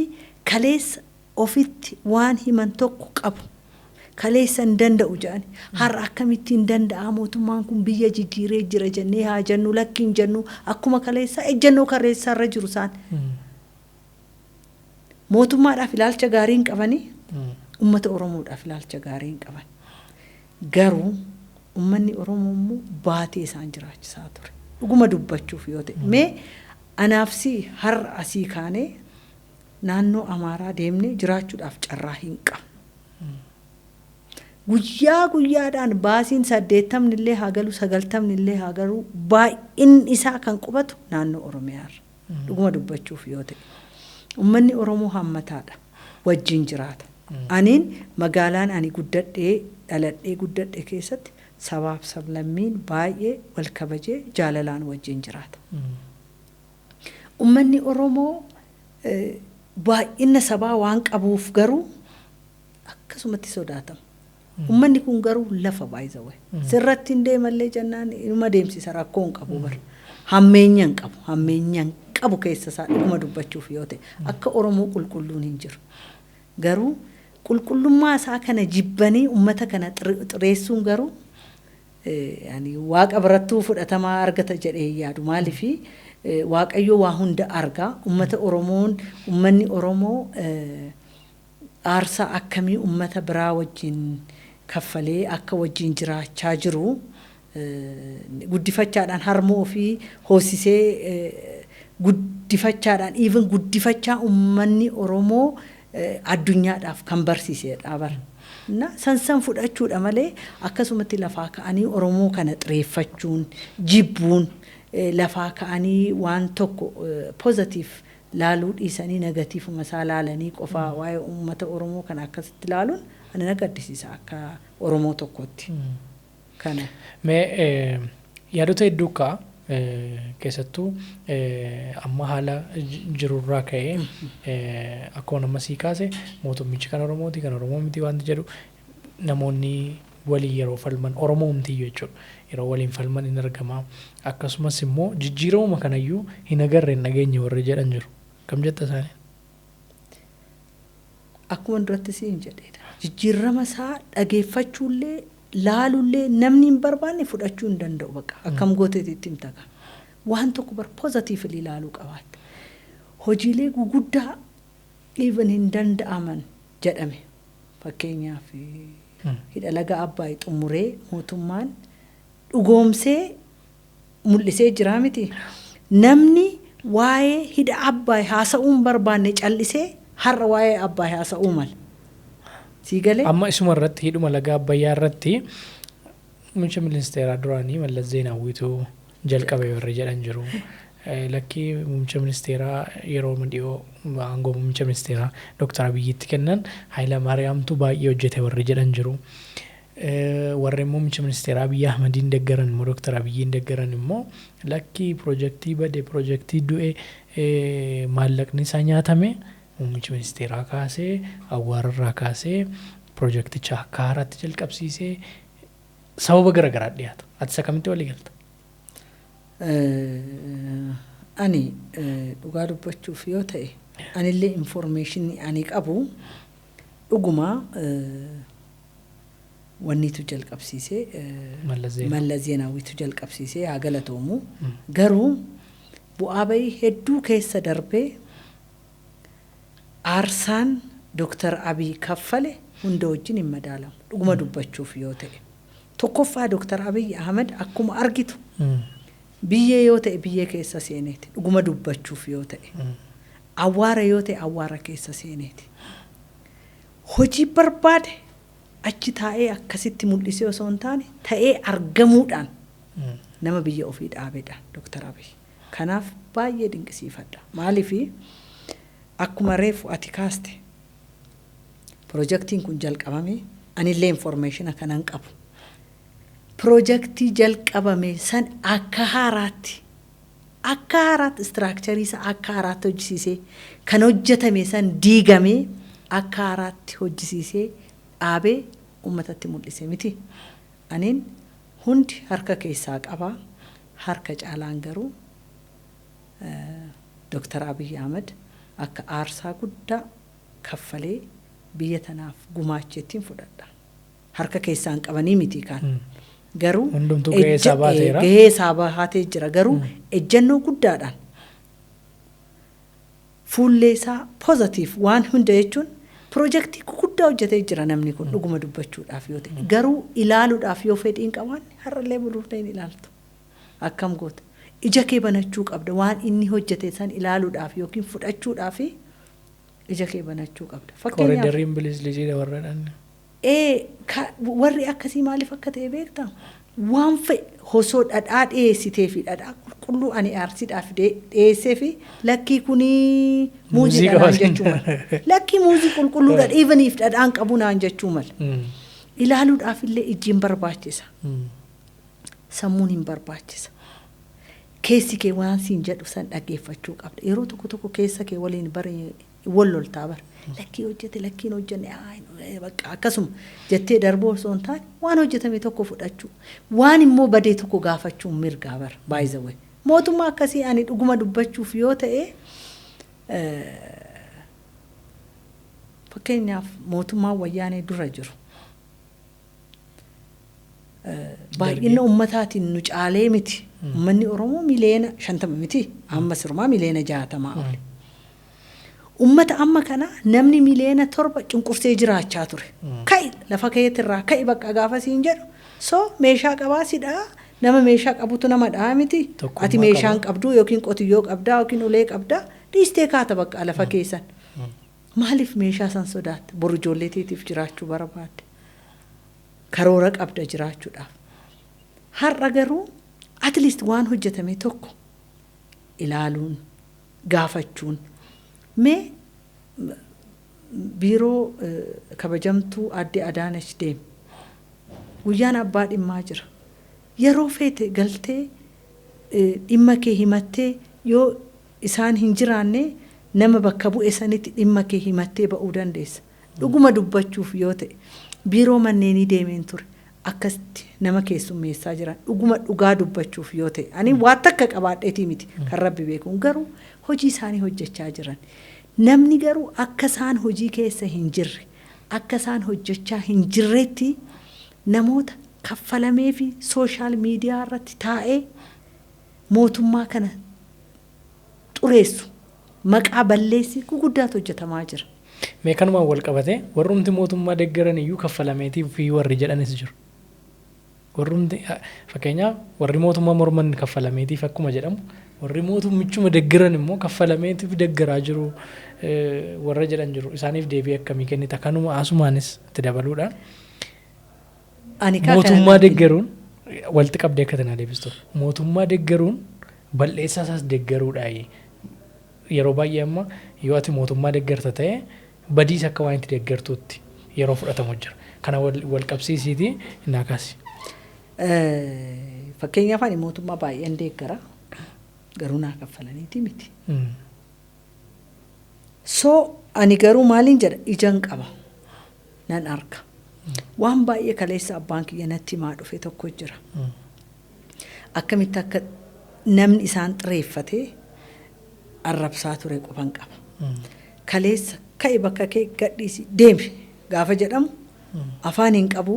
Kaleessa ofitti waan himan tokko qabu. Kaleessa hin danda'u jedhani har'a akkamitti hin danda'a, mootummaan kun biyya jijjiiree jira jennee haa jennu, lakki hin jennu, akkuma kaleessa ejjennoo kaleessaarra jiru isaan. Mootummaadhaaf ilaalcha gaarii hin qabanii, uummata Oromoodhaaf ilaalcha gaarii hin qaban. Garuu uummanni Oromoo immoo baatee isaan jiraachisaa ture. Dhuguma dubbachuuf yoo ta'e, mee anaaf si har'a asii kaanee naannoo Amaaraa deemnee jiraachuudhaaf carraa hin qabnu. Guyyaa guyyaadhaan baasiin 80ni illee haa galu, 90ni illee haa galu, baay'inni isaa kan qubatu naannoo Oromiyaarra. Dhuguma dubbachuuf yoo ta'e. Uummanni Oromoo hammataadha. Wajjin jiraata. Aniin magaalaan ani guddadhee dhaladhee guddadhe keessatti sabaaf sablammiin baay'ee wal kabajee jaalalaan wajjin jiraata. Uummanni Oromoo baay'ina sabaa waan qabuuf garuu akkasumatti sodaatama. Uummanni kun garuu lafa baay'isawwe. Sirratti hin deemallee jennaan inuma deemsisa, rakkoo hin qabu bara. Hammeenya hin qabu. Hammeenya hin qabu keessa isaa, dhuguma dubbachuuf yoo ta'e. Akka Oromoo qulqulluun hin jiru. Garuu qulqullummaa isaa kana jibbanii uummata kana xireessuun garuu ani Waaqa birattuu fudhatamaa argata jedhee hin yaadu. Maaliifi, Waaqayyo waa hunda argaa. Uummata Oromoon, uummanni Oromoo aarsaa akkamii uummata biraa wajjin kaffalee akka wajjin jiraachaa jiru, guddifachaadhaan harma ofii hoosisee guddifachaadhaan, even guddifachaa uummanni Oromoo addunyaadhaaf kan barsiisedha bara. Na sansan fudhachuudha malee akkasumatti lafaa ka'anii Oromoo kana xireeffachuun, jibbuun, lafaa ka'anii waan tokko positive laaluu dhiisanii negativeuma isaa laalanii qofaa waa'ee uummata Oromoo kana akkasitti laaluun ani na gaddisiisa akka Oromoo tokkotti. Kana. Mee yaadota hedduu ka'a. Keessattuu amma haala jirurraa ka'ee, akkuma nama sii kaase, mootummichi kan Oromooti, kan Oromoo miti wanti jedhu, namoonni walii yeroo falman, Oromoo mitiyyuu jechuudha. Yeroo waliin falman hin argama. Akkasumas immoo jijjiiramuma kanayyuu hin agarre, hin dhageenye warri jedhan jiru. Kam jetta isaanii? Akkuma duratti siin jedheedha. Jijjiirama isaa dhageeffachuullee laalullee namni hin barbaanne fudhachuu hin danda'u baqa. Akkam gooteeti itti himta. Waan tokko bar positively ilaaluu qabaatta. Hojiilee guguddaa even hin danda'aman jedhame. Fakkeenyaaf, hidha laga Abbaay xumuree mootummaan dhugoomsee Mul'isee jira miti. Namni waa'ee hidha Abbaay haasa'uu hin barbaanne callisee har'a waa'ee Abbaay haasa'uu mala. Sii galee? Amma isuma irratti, hidhuma laga Abbayyaa irratti, muummicha ministeeraa duraanii Mallas Zeenaawwitu jalqabe warri jedhan jiru. Lakkii, muummicha ministeeraa yeroo dhiyoo aangoo muummicha ministeeraa Dr. Abiyyitti kennan Haayila Maariyaamtu baay'ee hojjete warri jedhan jiru. Warreen muummicha ministeeraa Abiyyi Ahmadiin deeggaran immoo, Dr. Abiyyiin deeggaran immoo, lakkii, piroojeektii bade, piroojeektii du'e, maallaqni isaa nyaatame, muummichi ministeeraa kaasee awwaararraa kaasee piroojeekticha akka haaraatti jalqabsiisee sababa garaagaraa dhiyaata. Ati isa kamitti walii galta? Ani dhugaa dubbachuuf yoo ta'e, anillee information ani qabu dhuguma wannitu jalqabsiisee, Mallas Zeenaawwitu jalqabsiisee, haa galatoomu. Garuu bu'aa bahii hedduu keessa darbee aarsaan Dooktar Abiy kaffale hunda wajjin hin madaalamu, dhuguma dubbachuuf yoo ta'e. Tokkoffaa, Dooktar Abiy Ahmed akkuma argitu biyyee yoo ta'e biyyee keessa seeneeti, dhuguma dubbachuuf yoo ta'e. Awwaara yoo ta'e awwaara keessa seeneeti. Hojii barbaade achi taa'ee akkasitti mul'isee osoo hin taane ta'ee argamuudhaan nama biyya ofii dhaabedha Dooktar Abiy. Kanaaf baay'ee dinqisiifadha. Maaliifi, akkuma reefu ati kaaste, piroojeektiin kun jalqabame, anillee information kanan qabu. Piroojeektii jalqabame san akka haaraatti structure isaa akka haaraatti hojjisiisee, kan hojjetame san diigamee akka haaraatti hojjisiisee dhaabee uummatatti mul'ise miti. Aniin hundi harka keessaa qabaa. Harka caalaan garuu Dooktar Abiy Ahmed akka aarsaa guddaa kaffalee biyya tanaaf gumaacheettiin fudhadha. Harka keessaan qabanii miti kan. Garuu Hundumtuu gahee isaa baateera. Gahee isaa baatee jira. Garuu ejjennoo guddaadhaan fuullee isaa positive waan hunda jechuun piroojeektii guguddaa hojjetee jira namni kun, dhuguma dubbachuudhaaf yoo ta'e. Garuu ilaaluudhaaf yoo fedhiin qabaanne har'allee buluuflee hin ilaaltu. Akkam goota? Ija kee banachuu qabda, waan inni hojjete san ilaaluudhaaf yookiin fudhachuudhaaf ija kee banachuu qabda. Fakkeenyaaf Kooriidariin bilisliisiidha warra dhanne. Ee, warri akkasii maaliif akka ta'e beektaa? Waan fe'e osoo dhadhaa dhiyeessitee fi dhadhaa qulqulluu ani aarsiidhaaf dhiyeessee fi lakkii kunii muuzii naan jechuu mala. Lakkii, muuzii qulqulluudha dhiibaniif dhadhaan qabu naan jechuu mala. Ilaaluudhaaf illee ijji hin barbaachisa. Sammuun hin barbaachisa. Keessi kee waan siin jedhu san dhaggeeffachuu qabda. Yeroo tokko tokko keessa kee waliin bari wal loltaa bara. Lakkii hojjete, lakkiin hojjenne, bakka akkasuma jettee darboo osoo hin taane waan hojjetame tokko fudhachuu. Waan immoo badee tokko gaafachuun mirgaa bara, by the way. Mootummaa akkasii ani dhuguma dubbachuuf yoo ta'e, fakkeenyaaf mootummaan Wayyaanee dura jiru. Baay'ina ummataatiin nu caalee miti. Uummanni Oromoo 50 miliyoona miti. Amma sirumaa 60 miliyoona oli. Ummata amma kana namni 7 miliyoona cunqursee jiraachaa ture. Ka'i lafa keetirraa ka'i bakka gaafa siin jedhu, so meeshaa qabaa sidhaa, nama meeshaa qabutu nama dha'a miti. Ati meeshaan qabduu yookiin qotiyyoo qabdaa yookiin ulee qabdaa, dhiistee kaata bakka lafa keessan. Maaliif meeshaa san sodaatta? Boru ijoollee teetiif jiraachuu barbaadde. Karoora qabda jiraachuudhaaf. Har'a garuu at least waan hojjetame tokko ilaaluun gaafachuun, mee biiroo kabajamtuu aadde Adaanach deemi. Guyyaan abbaa dhimmaa jira. Yeroo feete galtee dhimma kee himattee, yoo isaan hin jiraanne nama bakka bu'e sanitti dhimma kee himattee ba'uu dandeessa. Dhuguma dubbachuuf yoo ta'e, biiroo manneenii deemeen ture. Akkasitti nama keessummeessaa jiran, dhuguma dhugaa dubbachuuf yoo ta'e, ani waan takka qabaadheetii miti, kan Rabbi beekuun, garuu hojii isaanii hojjechaa jiran. Namni garuu akka isaan hojii keessa hin jirre, akka isaan hojjechaa hin jirretti namoota kaffalamee fi social media irratti taa'ee mootummaa kana xureessu, maqaa balleessi guguddaatu hojjetamaa jira. Mee kanumaan wal qabate, warrumti mootummaa deeggaran iyyuu kaffalameetii fi warri jedhanis jiru. Warrumti fakkeenyaaf warri mootummaa morman kaffalameetiif akkuma jedhamu, warri mootummichuma deeggaran immoo kaffalameetiif deeggaraa jiru warra jedhan jiru. Isaaniif deebii akkamii kennita? Kanuma asumaanis itti dabaluudhaan Ani kaa mootummaa kana deeggaruun walitti qabdee akka tanaa deebistu. Mootummaa deeggaruun bal'eessaa isaas deeggaruudhaayi. Yeroo baay'ee amma yoo ati mootummaa deeggarta ta'e, badiis akka waan itti deeggartuutti yeroo fudhatamu jira. Kana wal qabsiisiitii naa kaasi. Fakkeenyaaf ani mootummaa baay'een deeggara, garuu naa kaffalaniiti miti. So ani garuu maaliin jedha, ijaan qaba, nan arga. Waan baay'ee kaleessa abbaan kiyya natti himaa dhufe tokko jira. Akkamitti akka namni isaan xireeffatee arrabsaa ture qofan qaba. Kaleessa "Ka'i, bakka kee gadhiisi, deemi" gaafa jedhamu afaan hin qabu,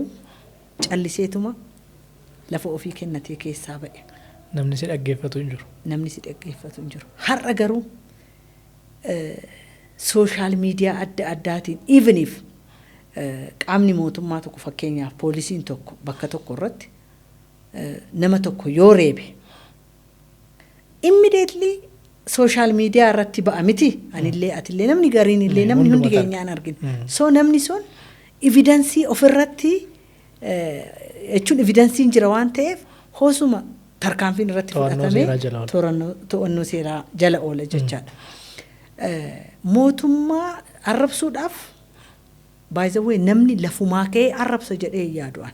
calliseetuma lafa ofii kennatee keessaa ba'e. Namni si dhaggeeffatu hin jiru. Namni si dhaggeeffatu hin jiru. Har'a garuu social media adda addaatiin, even if qaamni mootummaa tokko, fakkeenyaaf poolisiin tokko bakka tokko irratti nama tokko yoo reebe, immediately social media irratti ba'a miti? Anillee, atillee, namni gariin illee, namni hundi hunduma ta'a. Keenyaan argina. So namni sun evidence ofirratti jechuun evidenceiin jira waan ta'eef, hoosuma tarkaanfiin irratti To'annoo fudhatamee seeraa jala oola. To'annoo seeraa jala oola jechaadha. Mootummaa arrabsuudhaaf, by the way, namni lafumaa ka'ee arrabsa jedhee hin yaadu an.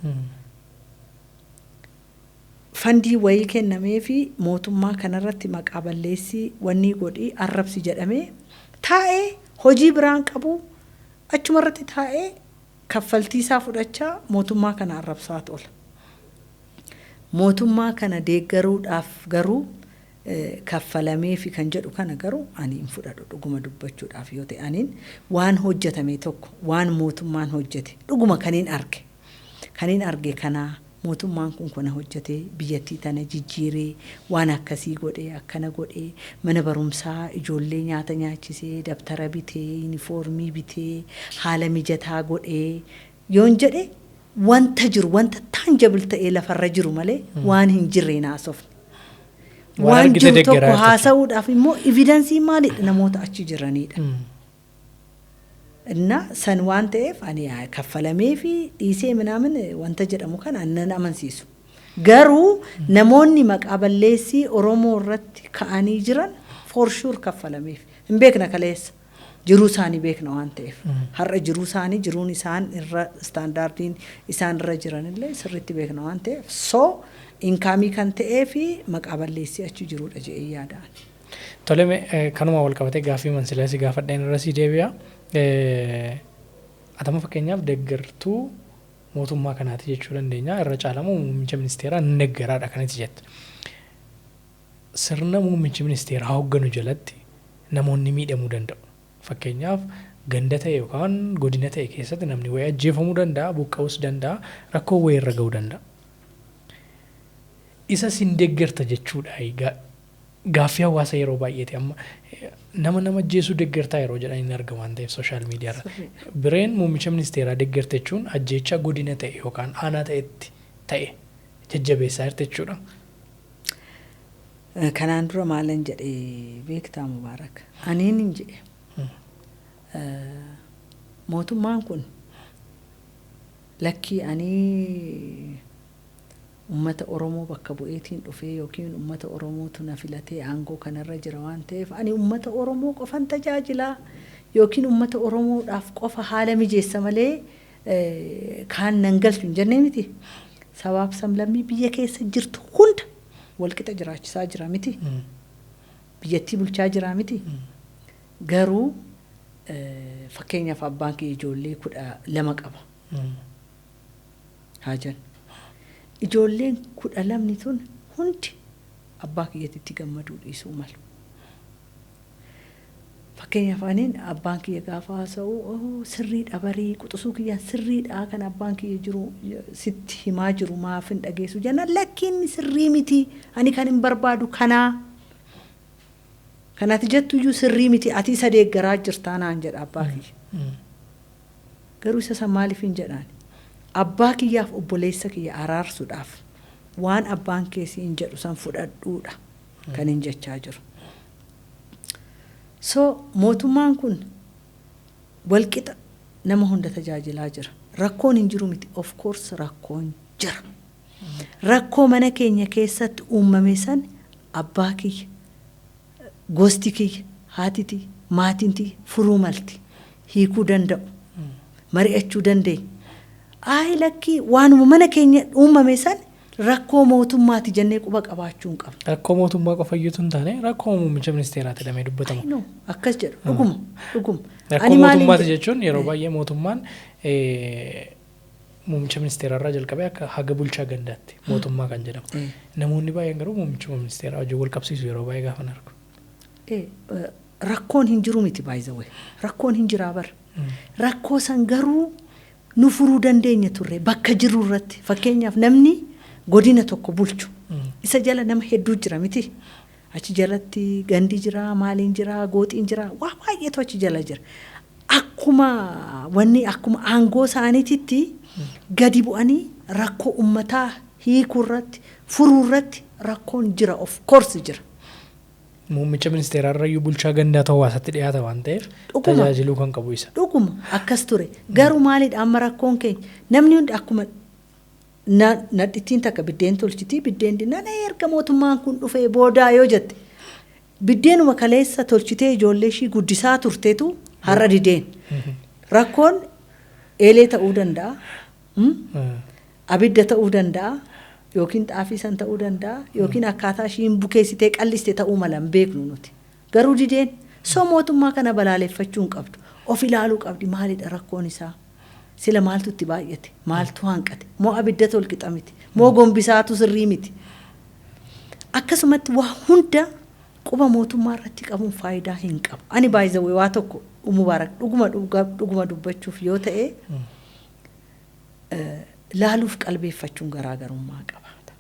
Fund wayii kennamee fi mootummaa kanarratti maqaa balleessii, wanni godhii, arrabsi jedhamee taa'ee, hojii biraan qabu, achumarratti taa'ee kaffaltii isaa fudhachaa mootummaa kana arrabsaa oola. Mootummaa kana deeggaruudhaaf garuu kaffalamee fi kan jedhu kana garuu ani hin fudhadhu. Dhuguma dubbachuudhaaf yoo ta'e, aniin waan hojjetame tokko, waan mootummaan hojjete dhuguma kaniin arge kanaa, mootummaan kun kana hojjete, biyyattii tana jijjiiree, waan akkasii godhee, akkana godhee, mana barumsaa ijoollee nyaata nyaachisee, dabtara bitee, yuunifoormii bitee, haala mijataa godhee yoon jedhe, wanta jiru, wanta tangible ta'ee lafarra jiru malee waan hin jirre naasofne. Waan Waan argite jiru tokko deeggaraa jirta. haasa'uudhaaf immoo evidence maalidha? Namoota achi jiranidha. እና san waan ta'eef ani kaffalamee fi dhiisee ምናምን wanta jedhamu kana nan amansiisu. Garuu namoonni maqaa balleessii Oromoo irratti ka'anii jiran for sure kaffalameef. Hin beekna, kaleessa. Jiruu isaanii beekna waan ta'eef. Har'a jiruu isaanii, jiruun isaan irra, standardiin isaan irra jiranillee sirriitti beekna waan ta'eef, so income kan ta'ee fi maqaa balleessii achi jirudha jedhee yaadaan. Tole, kanuma wal qabatee gaaffii mansilaa si gaafadheen irra si deebi'a. Atama fakkeenyaaf deeggartuu mootummaa kanaati jechuu dandeenya. Irra caalamu muummicha ministeeraa deeggaraadha kanatti jette. Sirna muummichi ministeeraa hoogganu jalatti namoonni miidhamuu danda'u. Fakkeenyaaf ganda ta'e yookaan godina ta'e keessatti namni wayii ajjeefamuu danda'a, buqqa'uus danda'a, rakkoo wayii irra ga'uu danda'a. Isa sin deeggarta jechuudha. Gaaffii hawaasa yeroo baay'eeti amma nama ajjeesuu deeggartaa yeroo jedhan hin argamu waan ta'eef social media irra. Bireen muummicha ministeeraa deeggarta jechuun ajjeechaa godina ta'e yookaan aanaa ta'etti ta'e jajjabeessaa jirti jechuudha. Kanaan dura maalan jedhee beektaa, Mubaarak? Aniin hin jedhe. Mootummaan kun lakkii ani uummata Oromoo bakka bu'eetiin dhufee yookiin uummata Oromootu na filatee aangoo kanarra jira waan ta'eef, ani uummata Oromoo qofan tajaajilaa yookiin uummata Oromoodhaaf qofa haala mijeessa malee kaan nan galchu hin jennee miti. Sabaaf sablammii biyya keessa jirtu hunda walqixa jiraachisaa jira miti. Biyyattii bulchaa jira miti. Garuu fakkeenyaaf abbaan kee ijoollee 12 qaba. Haa jennu. Ijoolleen 12ni tun hundi abbaa kiyyatitti gammaduu dhiisuu malu. Fakkeenyaaf aniin abbaan kiyya gaafa haasa'u sirriidha, barii quxisuu kiyyaan sirriidha, kan abbaan kiyya jiru sitti himaa jiru maaf hin dhageessu jennaan, lakkiin sirrii miti, ani kan hin barbaadu kanaa. Kanati jettu iyyuu sirrii miti, ati isa deeggaraa jirtaa naan jedha abbaa kiyya. Garuu isa san maaliif hin jedhaan? Abbaa kiyyaaf obboleessa kiyya araarsuudhaaf waan abbaan keessi hin jedhu san fudhadhuudha kan hin jechaa jiru. So mootummaan kun walqixa nama hunda tajaajilaa jira. Rakkoon hin jiru miti. Of course rakkoon jira. Rakkoo mana keenya keessatti uumame san abbaa kiyya, gosti kiyya, haatiti, maatiin tiyya furuu malti. Hiikuu danda'u. Mari'achuu dandeenya. Ayi, lakkii, waanuma mana keenya uumame san rakkoo mootummaati jennee quba qabaachuu hin qabnu. Rakkoo mootummaa qofa iyyuu hin taane, rakkoo muummicha ministeeraati jedhamee dubbatama. I know, akkas jedhu, dhuguma dhuguma. Rakkoo Ani maaliin mootummaati jedhe? jechuun yeroo baay'ee mootummaan muummicha ministeeraarraa jalqabee akka haga bulchaa gandaatti mootummaa kan jedhamu. Namoonni baay'een garuu muummicha ministeeraa wajjin wal qabsiisu yeroo baay'ee gaafa argu. Rakkoon hin jiru miti, by the way. Rakkoon hin jiraa bara. Rakkoo san garuu nu furuu dandeenya turre bakka jirru irratti. Fakkeenyaaf, namni godina tokko bulchu isa jala nama hedduu jira miti. Achi jalatti gandi jira, maaliin jira, gooxiin jira, waa baay'eetu achi jala jira. Akkuma wanni akkuma aangoo isaaniititti gadi bu'anii rakkoo uummataa hiikuu irratti, furuu irratti rakkoon jira, of course jira. Muummicha ministeeraarra iyyuu bulchaa gandaatu hawaasatti dhiyaata waan ta'eef tajaajiluu kan qabu isa. Dhuguma akkas ture. Garuu maalidha amma rakkoon keenya? Namni hundi akkuma nadhittiin takka biddeen tolchitii, biddeen dinnaan erga mootummaan kun dhufee boodaa yoo jette, biddeenuma kaleessa tolchitee ijoollee ishii guddisaa turteetu har'a dideen. Rakkoon eelee ta'uu danda'a. Abidda ta'uu danda'a. Yookiin xaafii san ta'uu danda'a. Yookiin akkaataa ishiin bukeessitee qalliste ta'uu mala, hin beeknu nuti. Garuu dideen. So mootummaa kana balaaleffachuu hin qabdu. Of ilaaluu qabdi, maalidha rakkoon isaa? Sila maaltu itti baay'ate? Maaltu hanqate? Moo abidda tolqixa miti? Moo gombisaatu sirrii miti? Akkasumatti waa hunda quba mootummaa irratti qabuun faayidaa hin qabu. Ani baay'ee waa tokko, Mubaarak, dhuguma dhuguma dubbachuuf yoo ta'e, laaluuf qalbeeffachuun garaagarummaa qabaata.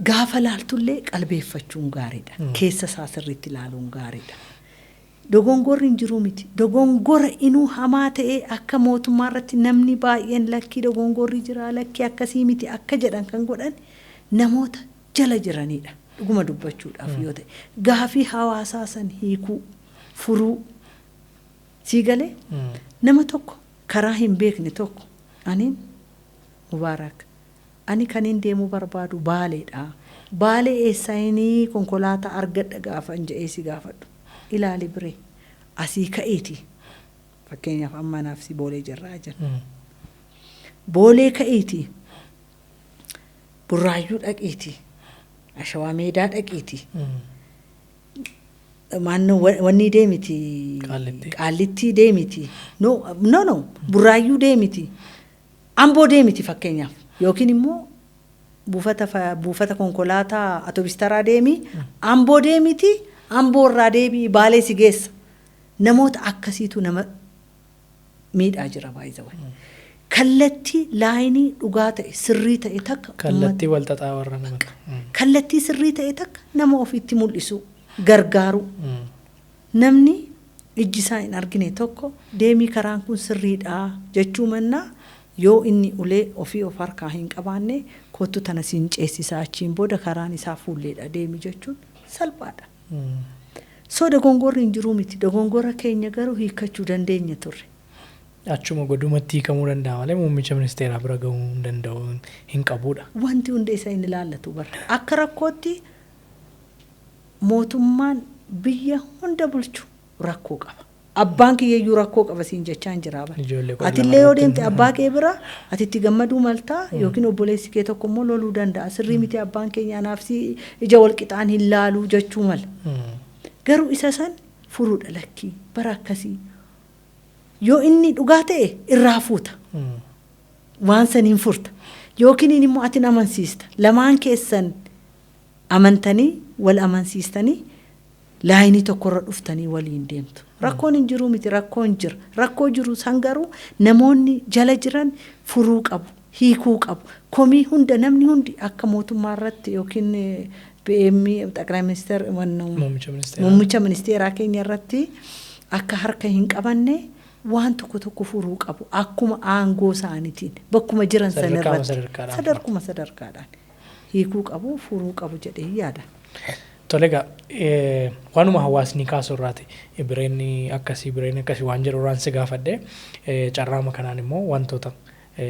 Gaafa laaltullee qalbeeffachuun gaariidha. Keessa isaa sirriitti ilaaluun gaariidha. Dogongorri hin jiru miti. Dogongora inuu hamaa ta'ee akka mootummaa irratti namni baay'een lakkii dogongorri jira, lakkii akkasii miti akka jedhan kan godhan namoota jala jiranidha. Dhuguma dubbachuudhaaf yoo ta'e, gaafii hawaasaa san hiikuu, furuu, sii galee, nama tokko karaa hin beekne tokko, aniin Mubaarak, ani kanin deemuu barbaadu Baaleedha. Baalee eessaayinii konkolaataa argadha gaafan jedhee si gaafadhu. Ilaali biree, asii ka'iiti. Fakkeenyaaf, amma anaaf si Boolee jirraa jira. Boolee ka'iiti. Burraayyuu dhaqiiti. Ashawaa Meedaa dhaqiiti. Maannoo wanni deemiti. Qaallittii. Qaallittii deemiti. No, no, no. Burraayyuu deemiti. Amboo deemiti fakkeenyaaf. Yookiin immoo buufata konkolaataa atobistaraa deemi. Amboo deemiti. Amboo irraa deebi'i, Baalee si geessa. Namoota akkasiitu nama miidhaa jira baay'ee. Kallattii laayinii dhugaa ta'e, sirrii ta'e takka Kallattii wal xaxaa warra namatti. Kallattii sirrii ta'e takka nama ofiitti mul'isu, gargaaru. Namni ijji isaa hin argine tokko deemii karaan kun sirriidha jechuu mannaa, yoo inni ulee ofii of harkaa hin qabaanne, kottu tana siin ceessisaa, achiin booda karaan isaa fuulleedha, deemi jechuun salphaadha. So dogongorri hin jiruu miti. Dogongora keenya garuu hiikkachuu dandeenya turre. Achuma godumatti hiikamuu danda'a malee muummicha ministeeraa bira gahuu hin danda'u, hin qabudha. Wanti hunda isa hin ilaallatu bara. Akka rakkootti mootummaan biyya hunda bulchu rakkoo qaba. Abbaan kiyyayyuu rakkoo qaba siin jechaan jira bara. Ijoollee 12 Atillee yoo irratti. deemte abbaa kee bira ati itti gammaduu maltaa, yookiin obboleessi kee tokko immoo loluu danda'a. Sirrii miti, abbaan keenya anaaf si ija wal qixaan hin laaluu jechuu mala. Garuu isa san furuudha, lakkii bara akkasii. Yoo inni dhugaa ta'e irraa fuuta. Waan saniin furta. Yookiin immoo ati amansiista. Lamaan keessan amantanii, wal amansiistanii, laayinii tokkorra dhuftanii waliin deemtu. Rakkoon hin jiru miti, rakkoon jira. Rakkoo jiru san garuu namoonni jala jiran furuu qabu, hiikuu qabu. Komii hunda namni hundi akka mootummaa irratti yookiin PM ጠቅላይ ሚኒስትር Muummicha ministeeraa. Muummicha ministeeraa keenya irratti akka harka hin qabanne. Waan tokko tokko furuu qabu akkuma aangoo isaaniitiin bakkuma jiran Sadarkaama sanarratti sadarkaadhaan. Sadarkuma sadarkaadhaan hiikuu qabu, furuu qabu jedhee yaada. Tole egaa, waanuma hawaasni kaasu irraati bireenni akkasii, bireenni akkasii waan jedhu irraan si gaafadhe. Carraama kanaan immoo wantoota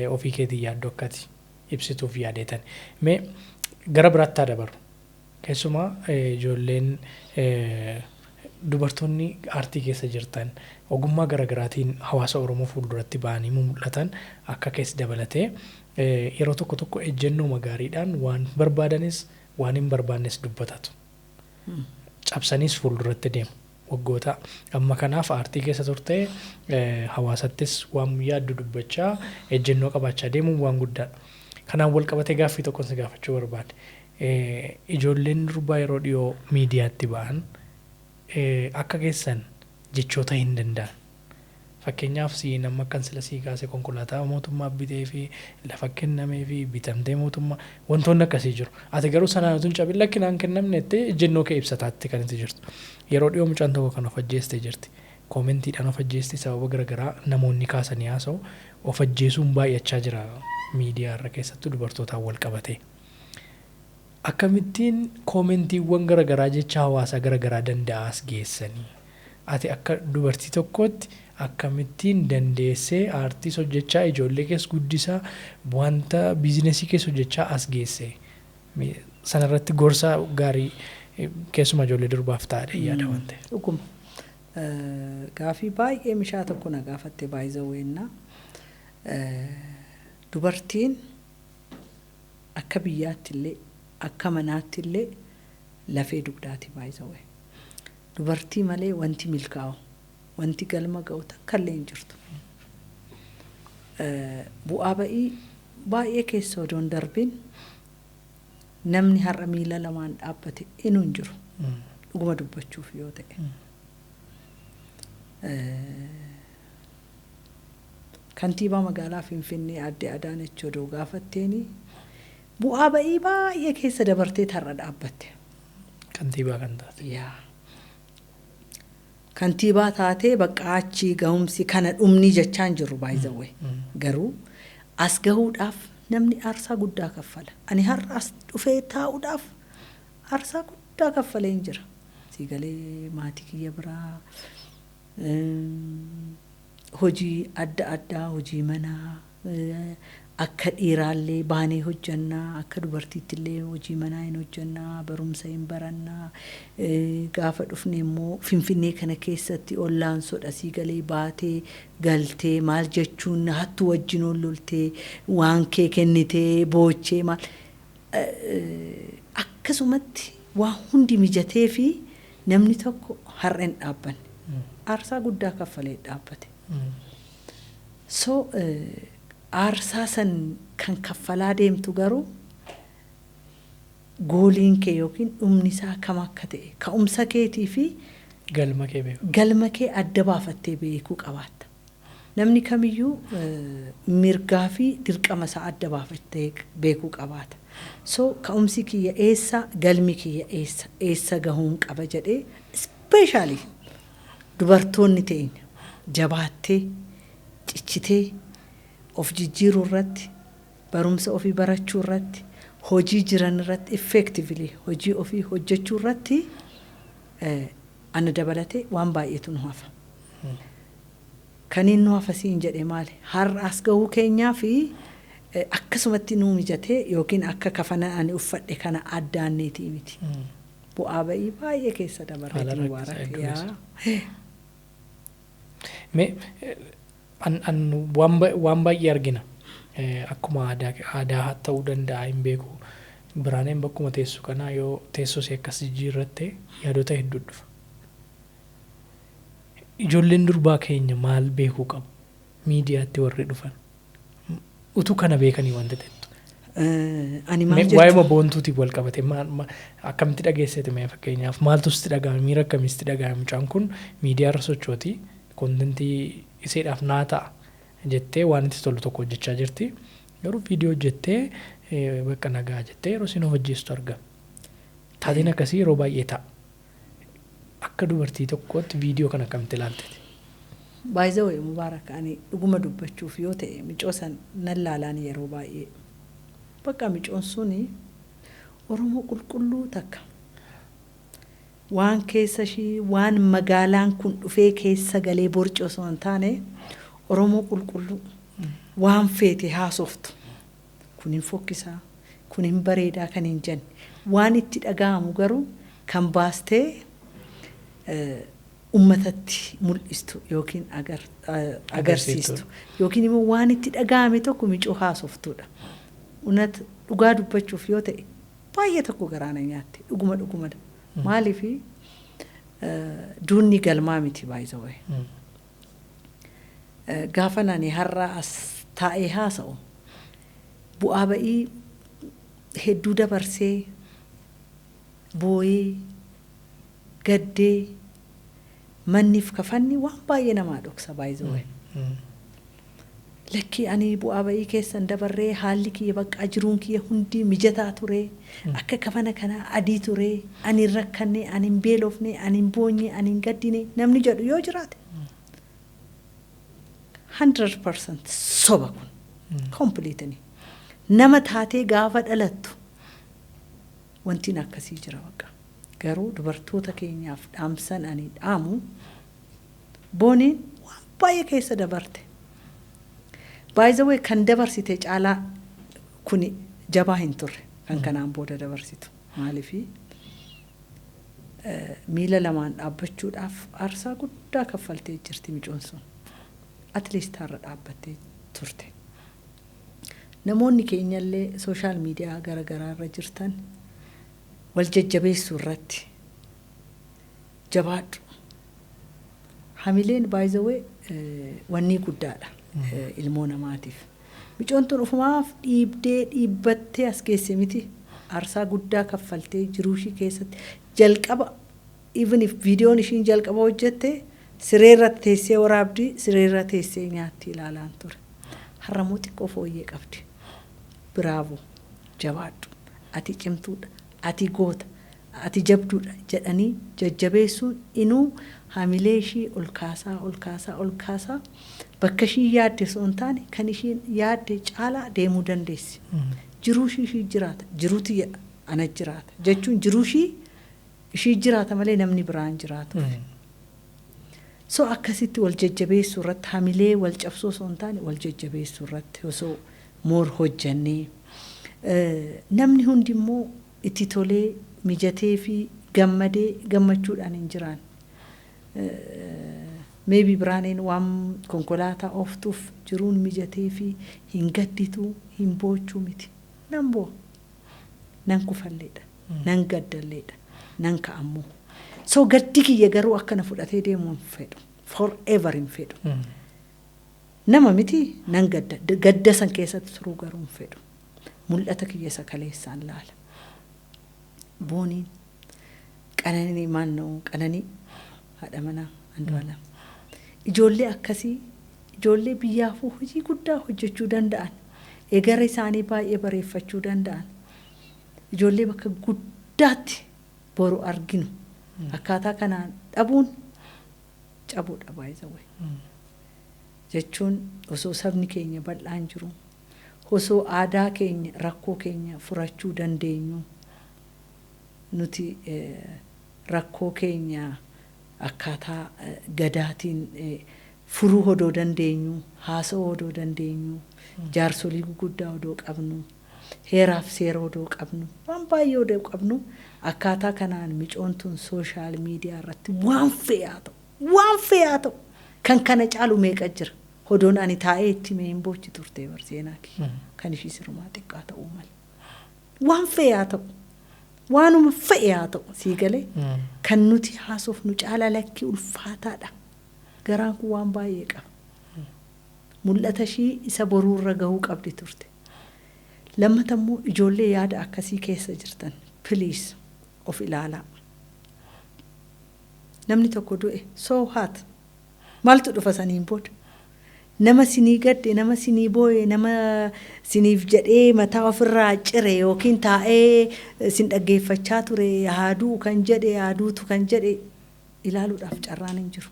ofii keetii yaaddu akkati ibsituuf yaadeetan. Mee gara biraatti haa dabarru. Keessumaa ijoolleen, dubartoonni aartii keessa jirtan, ogummaa garaagaraatiin hawaasa Oromoo fuulduratti ba'anii mul'atan akka keessa dabalatee, yeroo tokko tokko ejjennoo gaariidhaan waan barbaadanis waan hin barbaannes dubbatatu. Cabsaniis fuulduratti deemu. Waggoota amma kanaaf aartii keessa turte, hawaasattis waan yaaddu dubbachaa, ejjennoo qabaachaa deemuun waan guddaadha. Kanaan wal qabatee gaaffii tokkon si gaafachuu barbaade. Ijoolleen durbaa yeroo dhiyoo miidiyaatti ba'an akka keessan jechoota hin danda'an. Fakkeenyaaf siin amma akkan sila sii kaase konkolaataa mootummaa bitee fi lafa kennamee fi bitamtee mootummaa wantoonni akkasii jiru. Ati garuu sanaan utuu hin cabin lakkinaan kennamne jettee ejjennoo kee ibsataatti kan itti jirtu. Yeroo dhiyoo mucaan tokko kan of ajjeestee jirti. Koomentiidhaan of ajjeesti, sababa garaagaraa namoonni kaasanii haasa'u, of ajjeesuun baay'achaa jira miidiyaa irra, keessattuu dubartootaan wal qabatee. Akkamittiin koomentiiwwan garaagaraa, jecha hawaasaa garaagaraa danda'aas geessanii? Ati akka dubartii tokkootti akkamittiin dandeessee aartiis hojjechaa, ijoollee keessa guddisaa, wanta biizinesii keessa hojjechaa as geesse? Sanarratti gorsa gaarii keessumaa ijoollee durbaaf ta'adha yaada waan ta'eef. Dhuguma. Gaafii baay'ee mishaa tokko na gaafatte baay'ee. Dubartiin akka biyyaatti illee akka manaatti illee lafee dugdaati baay'ee. Dubartii malee wanti milkaa'u, wanti galma ga'u takka illee hin jirtu. Bu'aa ba'ii baay'ee keessa odoo hin darbin namni har'a miila lamaan dhaabbate inuu hin jiru. Dhuguma dubbachuuf yoo ta'e. Kantiibaa magaalaa Finfinnee Aadde Adaanech odoo gaafatteeni bu'aa ba'ii baay'ee keessa dabartee har'a dhaabbatte. Kantiibaa kan taate. Yaa. Kantiibaa taatee bakka achii gahumsi kana dhumni jechaa hin jiru baay'ee. Garuu as gahuudhaaf namni aarsaa guddaa kaffala. Ani har'a as dhufee taa'uudhaaf aarsaa guddaa kaffalee hin jira. Siigalee maatii kiyya biraa, hojii adda addaa, hojii manaa, akka dhiiraallee baanee hojjannaa, akka dubartiittillee hojii manaa hin hojjannaa, barumsa hin barannaa. Gaafa dhufne immoo Finfinnee kana keessatti ollaan sodha siigalee baatee galtee maal jechuun hattuu wajjin ol loltee waan kee kennitee boochee maal, akkasumatti waa hundi mijatee fi namni tokko har'a hin dhaabbanne. Aarsaa guddaa kaffalee dhaabbate. So aarsaa san kan kaffalaa deemtu garuu gooliin kee yookiin dhumni isaa kam akka ta'e, ka'umsa keetii fi galma kee beeku. Galma kee adda baafattee beekuu qabaatta. Namni kamiyyuu mirgaa fi dirqama isaa adda baafattee beekuu qabaata. So ka'umsi kiyya eessa, galmi kiyya eessa, eessa gahuun qaba jedhee, especially dubartoonni teenya jabaattee cichitee of jijjiiruu irratti, barumsa ofii barachuu irratti, hojii jiran irratti effectively hojii ofii hojjechuu irratti, ana dabalatee waan baay'eetu nu hafa. Kan inni nu hafa siin jedhe maali? Har'a as gahuu keenyaa fi akkasumatti nuu mijatee yookiin akka kafana ani uffadhe kana addaanneetii miti. Bu'aa ba'ii baay'ee keessa dabarreeti. Haala Mubaarak. rakkisaa hedduu. Yaa. Mee an waan baay'ee argina. Akkuma aadaa ta'uu danda'a hin beeku. Biraaneen bakkuma teessu kanaa yoo teessoo ishee akkas jijjiirratte yaadota hedduu dhufa. Ijoolleen durbaa keenya maal beekuu qabu? Miidiyaatti warri dhufan. Utuu kana beekanii wanta ta'ettu. Ani maal Waa'ee jechuun boontuutiin wal qabate maal akkamitti dhageessite? Mee fakkeenyaaf maaltu sitti dhaga'ame, miira akkamii sitti dhaga'ame? Mucaan kun miidiyaa irra sochooti, contentii iseedhaaf naa ta'a jettee waan itti tolu tokko hojjechaa jirti, garuu viidiyoo hojjettee bakka nagaa jettee yeroo isin of hojjeesstu argama. Taateen akkasii yeroo baay'ee ta'a. Akka dubartii tokkootti viidiyoo kana akkamitti ilaalteeti? Baay'ee wayii Mubaarak, ani dhuguma dubbachuuf yoo ta'e micoo san nan laalaan yeroo baay'ee. Bakka micoon suni Oromoo qulqulluu takka. Waan keessa ishii, waan magaalaan kun dhufee keessa galee borci osoo hin taane, Oromoo qulqulluu waan feete haasoftu. Kun hin fokkisaa, kun hin bareedaa kan hin jenne. Waan itti dhaga'amu garuu kan baastee ummatatti mul'istu yookiin agarsiistu yookiin immoo waan itti dhaga'ame tokko micoo haasoftuudha. Unat dhugaa dubbachuuf yoo ta'e baay'ee tokko garaana nyaatte, dhuguma dhugumadha. Maaliifi, duunni galmaa miti baay'ee. Gaafa ani har'a as taa'ee haasa'u bu'aa ba'ii hedduu dabarsee, booyee, gaddee, manniif kafanni waan baay'ee namaa dhoksa baay'ee. Lakkii, ani bu'aa ba'ii keessan dabarree, haalli kiyya baqqaa, jiruun kiyya hundi mijataa ture, akka kafana kanaa adii ture, ani hin rakkanne, ani hin beelofne, ani hin boonye, ani hin gaddine namni jedhu yoo jiraate, 100% soba kun completely. Nama taatee gaafa dhalattu wantiin akkasii jira baqa. Garuu dubartoota keenyaaf dhaamsan ani dhaamu, Booniin waan baay'ee keessa dabarte. Baay'ee kan dabarsite caalaa kuni jabaa hin turre kan kanaan booda dabarsitu. Maaliifi, miila lamaan dhaabbachuudhaaf aarsaa guddaa kaffaltee jirti micoon sun. At least har'a dhaabbattee turte. Namoonni keenyallee social media garaagaraa irra jirtan wal jajjabeessuu irratti jabaadhu. Hamileen baay'ee wanni guddaadha ilmoo namaatiif. Micoon tun ofumaaf dhiibdee dhiibbattee as geesse miti. Aarsaa guddaa kaffaltee jiruu ishii keessatti jalqaba, even if viidiyoon ishiin jalqaba hojjette, sireerra teessee waraabdii, sireerra teessee nyaatti ilaalaan ture. Har'ammoo xiqqoo fooyyee qabdi. Bravo, jabaadhu, ati cimtuudha, ati goota, ati jabduudha jedhanii jajjabeessuun inuu hamilee ishii ol kaasaa, ol kaasaa, ol kaasaa, bakka ishii yaadde osoo hin taane kan ishiin yaadde caalaa deemuu dandeessi. Jiruu ishii ishii jiraata, jiruutu ana jiraata jechuun jiruu ishii ishii jiraata malee namni biraan jiraatu. So akkasitti wal jajjabeessuu irratti, hamilee wal cabsuu osoo hin taane wal jajjabeessuu irratti osoo more hojjannee, namni hundi immoo itti tolee mijatee fi gammadee gammachuudhaan hin jiraan. Maybe Biraaneen waan konkolaataa ooftuuf jiruun mijatee fi hin gaddituu, hin boochuu miti. Nan boo'a. Nan kufalleedha. Nan gaddalleedha. Nan ka'ammoo. So gaddi kiyya garuu akkana fudhatee deemuu hin fedhu. Forever hin fedhu. Nama miti, nan gadda. Gadda san keessatti turuu garuu hin fedhu. Mul'ata kiyya isa kaleessaan laala. Booniin Qananii maannoo Qananii haadha manaa Andu'aalam. Ijoollee akkasii, ijoollee biyyaafuu hojii guddaa hojjechuu danda'an, egara isaanii baay'ee bareeffachuu danda'an, ijoollee bakka guddaatti boru arginu akkaataa kanaan dhabuun cabuudha baay'ee. Jechuun osoo sabni keenya bal'aan jiru, osoo aadaa keenya rakkoo keenya furachuu dandeenyu, nuti rakkoo keenya akkaataa gadaatiin furuu odoo dandeenyu, haasa'uu odoo dandeenyu, jaarsolii guguddaa odoo qabnu, heeraaf seera odoo qabnu, waan baay'ee odoo qabnu, akkaataa kanaan micoon tun social media irratti waan fe'aa ta'u, waan fe'aa ta'u, kan kana caalu meeqa jira. Odoon ani taa'ee itti mee hin boochi turte barseenaa kiyya kan ishii sirumaa xiqqaa ta'uu mala. Waan fe'aa ta'u, waanuma fe'e haa ta'u, sii galee, kan nuti haasofnu caala lakkii ulfaataadha. Garaan kun waan baay'ee qaba. Mul'ata ishii isa boruurra gahuu qabdi turte. Lammata immoo ijoollee yaada akkasii keessa jirtan, please of ilaalaa. Namni tokko du'e, so what? Maaltu dhufa saniin booda? Nama sinii gadde, nama sinii booye, nama siniif jedhee mataa ofirraa cire yookiin taa'ee sin dhaggeeffachaa ture, haaduu kan jedhe, haaduutu kan jedhe ilaaluudhaaf carraan hin jiru.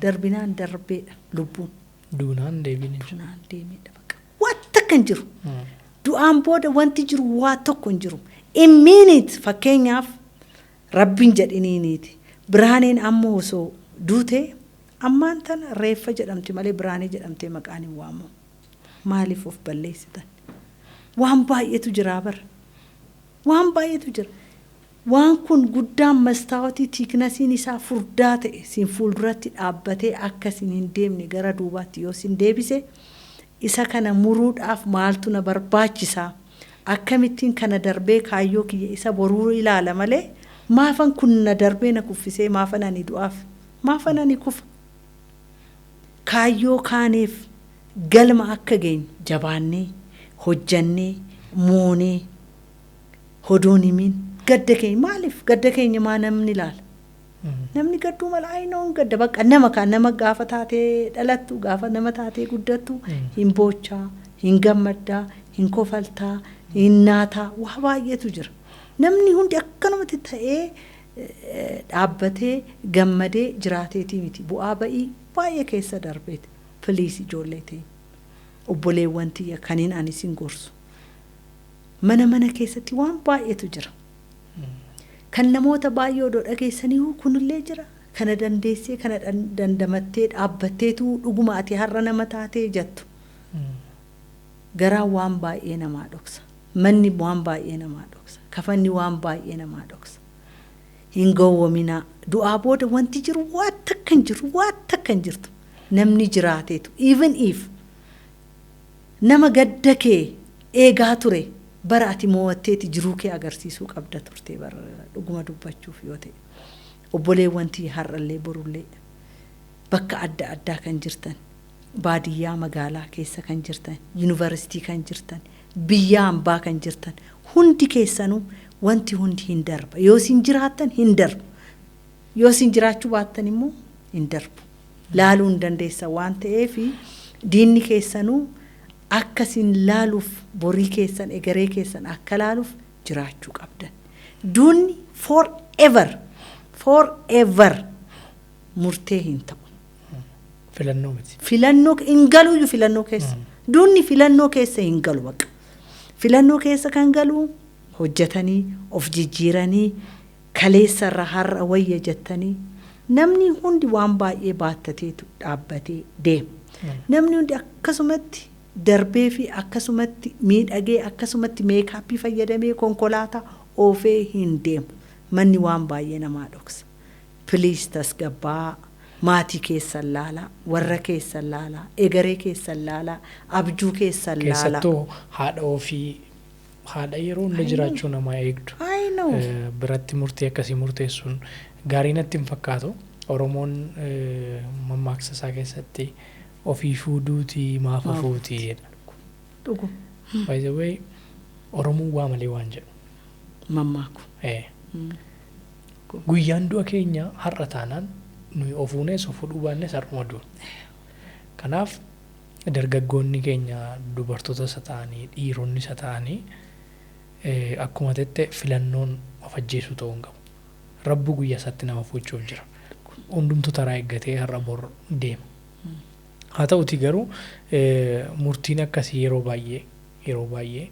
Darbinaan darbeedha lubbuun. Duunaan deebiin hin jiru. Duunaan deemeedha bakka. Waan takka hin jiru. Du'aan booda wanti jiru waa tokko hin jiru. In minute, fakkeenyaaf, rabbiin jedhiniiniiti. Birhaaneen amma osoo duute ammaan tana reeffa jedhamti malee Birhaanee jedhamtee maqaan hin waamamu. Maaliif of balleessitan? Waan baay'eetu jira bara. Waan baay'eetu jira. Waan kun guddaan mastaawotii thicknessiin isaa furdaa ta'e siin fuulduratti dhaabbatee akka isin hin deemne gara duubaatti yoo isin deebise, isa kana muruudhaaf maaltu na barbaachisaa? Akkamittiin kana darbee kaayyoo kiyya isa boruu ilaala malee, maafan kun na darbee na kuffisee, maafan ani du'aaf, maafan ani kufa? Kaayyoo kaaneef galma akka geenyu jabaannee hojjannee moonee hodoon himiin gadda keenya, maaliif gadda keenya maa namni ilaala? Namni gadduu mala, ayinoon gadda bakka nama kaan nama gaafa taatee dhalattu, gaafa nama taatee guddattu, hin boochaa, hin gammaddaa, hin kofaltaa, hin naataa, waa baay'eetu jira. Namni hundi akkanumatti ta'ee dhaabbatee gammadee jiraateetii miti, bu'aa ba'ii baay'ee keessa darbeeti. Please, ijoollee ta'e, obboleewwan tiyya, kaniin ani isin gorsu, mana mana keessatti waan baay'eetu jira. Kan namoota baay'ee odoo dhageessanii kunillee jira. Kana dandeessee, kana dandamattee dhaabbatteetu dhuguma ati har'a nama taatee jettu. Garaan waan baay'ee namaa dhoksa. Manni waan baay'ee namaa dhoksa. Kafanni waan baay'ee namaa dhoksa. Hin gowwominaa. Du'aa booda wanti jiru waa takka hin jiru, waa takka hin jirtu. Namni jiraateetu even if nama gadda kee eegaa ture, bara ati mo'atteeti jiruu kee agarsiisuu qabda turte, bara dhuguma dubbachuuf yoo ta'e. Obboleewwan tiyya, har'allee borullee bakka adda addaa kan jirtan, baadiyyaa magaalaa keessa kan jirtan, yuunivarsiitii kan jirtan, biyya hambaa kan jirtan, hundi keessanuu wanti hundi hin darba. Yoo isin jiraattan hin darbu. Yoo isin jiraachuu baattan immoo hin darbu. Laaluu hin dandeessa waan ta'eef, diinni keessanuu akka isin laaluuf, borii keessan, egeree keessan akka laaluuf jiraachuu qabdan. Duunni forever, forever murtee hin ta'u. Filannoo miti. Filannoo hin galuyyuu filannoo keessa. Duunni filannoo keessa hin galu baqa. Filannoo keessa kan galu hojjetanii of jijjiiranii, kaleessarra har'a wayya jettanii, namni hundi waan baay'ee baattateetu dhaabbatee deema. Namni hundi akkasumatti darbee fi akkasumatti miidhagee, akkasumatti makeup fayyadamee konkolaataa oofee hin deemu. Manni waan baay'ee namaa dhoksa. Please, tasgabbaa, maatii keessan laalaa, warra keessan laalaa, egeree keessan laalaa, abjuu keessan laalaa. Keessattuu haadha ofii, haadha yeroo hunda jiraachuu namaa eegdu. I know. Biratti murtii akkasii murteessuun gaarii natti hin fakkaatu. Oromoon mammaaksa isaa keessatti "Ofiifuu duutii maaf hafuutii" jedha. Dhugu. By the way, Oromoon waa malee waan jedhu. Mammaaku. Guyyaan du'a keenya har'a taanaan, nuyi ofuunes of fuudhuu baannes har'uma du'a. Kanaaf dargaggoonni keenya, dubartoota isa ta'anii dhiironni isa ta'anii, akkuma jette filannoon of ajjeesuu ta'uu hin qabu. Rabbu guyyaa isaatti nama fuuchuuf jira. Hundumtuu taraa eeggatee har'a bor deema. Haa ta'uti garuu murtiin akkasii yeroo baay'ee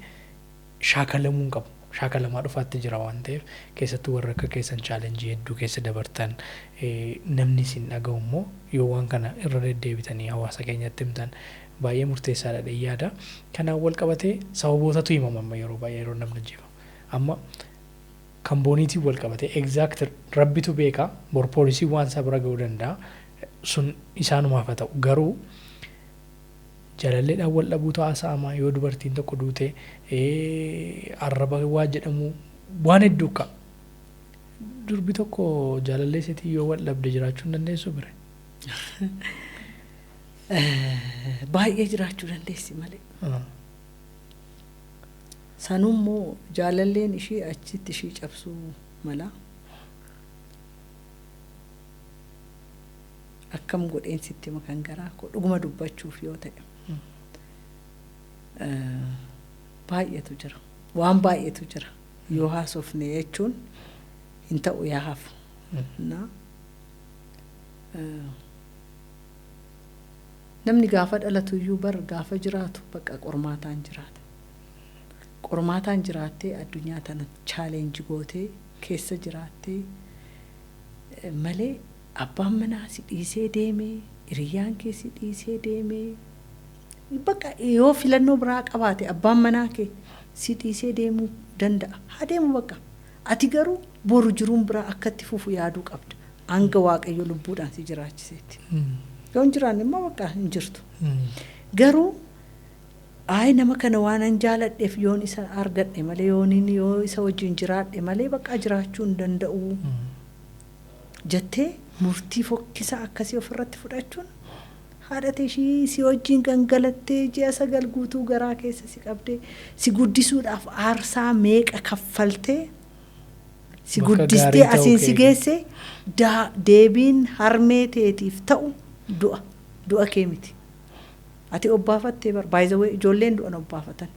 shaakalamuu hin qabu. Shaakalamaa dhufaatti jira waan ta'eef, keessattuu warra akka keessan challenge hedduu keessa dabartan, namni isin dhaga'u immoo yoo waan kana irra deddeebitanii hawaasa keenyatti himtan baay'ee murteessaadha jedhee yaada. Kanaan wal qabatee sababootatu himama amma yeroo baay'ee yeroo namni ajjeefamu. Amma kan booniitiin wal qabatee exact rabbitu beeka, bor poolisii waan isaa bira ga'uu danda'a, sun isaanumaaf haa ta'u, garuu jaalalleedhaan wal dhabuu ta'a yoo dubartiin tokko duute, arraba waa jedhamu waan hedduu ka'a. Durbi tokko jaalallee isiitii yoo wal dhabde jiraachuu hin dandeessu bire? Baay'ee jiraachuu dandeessi malee. Sanummoo jaalalleen ishii achitti ishii cabsuu mala. Akkam godheen sitti hima, kan garaa koo dhuguma dubbachuuf yoo ta'e. Baay'eetu jira. Waan baay'eetu jira. Yoo haasofne jechuun hin ta'u, yaa hafu. Na Namni gaafa dhalatu iyyuu bar gaafa jiraatu bakka qormaataan jiraata. Qormaataan jiraattee addunyaa tana challenge gootee keessa jiraattee malee abbaan manaa si dhiisee deemee, hiriyyaan kee si dhiisee deemee, bakka yoo filannoo biraa qabaate abbaan manaa kee si dhiisee deemuu danda'a. Haa deemu bakka. Ati garuu boru jiruun biraa akka itti fufu yaaduu qabda. Hanga Waaqayyo lubbuudhaan si jiraachiseetti. Yoo hin jiraanne immoo bakka hin jirtu. Garuu ayi, nama kana waan an jaaladheef yoon isa argadhe malee, yoon yoo isa wajjin jiraadhe malee bakka jiraachuu hin danda'u jettee murtii fokkisaa akkasii ofirratti fudhachuun, haadha ishii si wajjin gangalattee, ji'a 9 guutuu garaa keessa si qabdee, si guddisuudhaaf aarsaa meeqa kaffaltee si Bakka guddistee gaarii ta'uu asiin si kee. geesse, deebiin harmee teetiif ta'u du'a kee miti. Ati obbaafattee bar baay'ee ijoolleen du'an obbaafatan,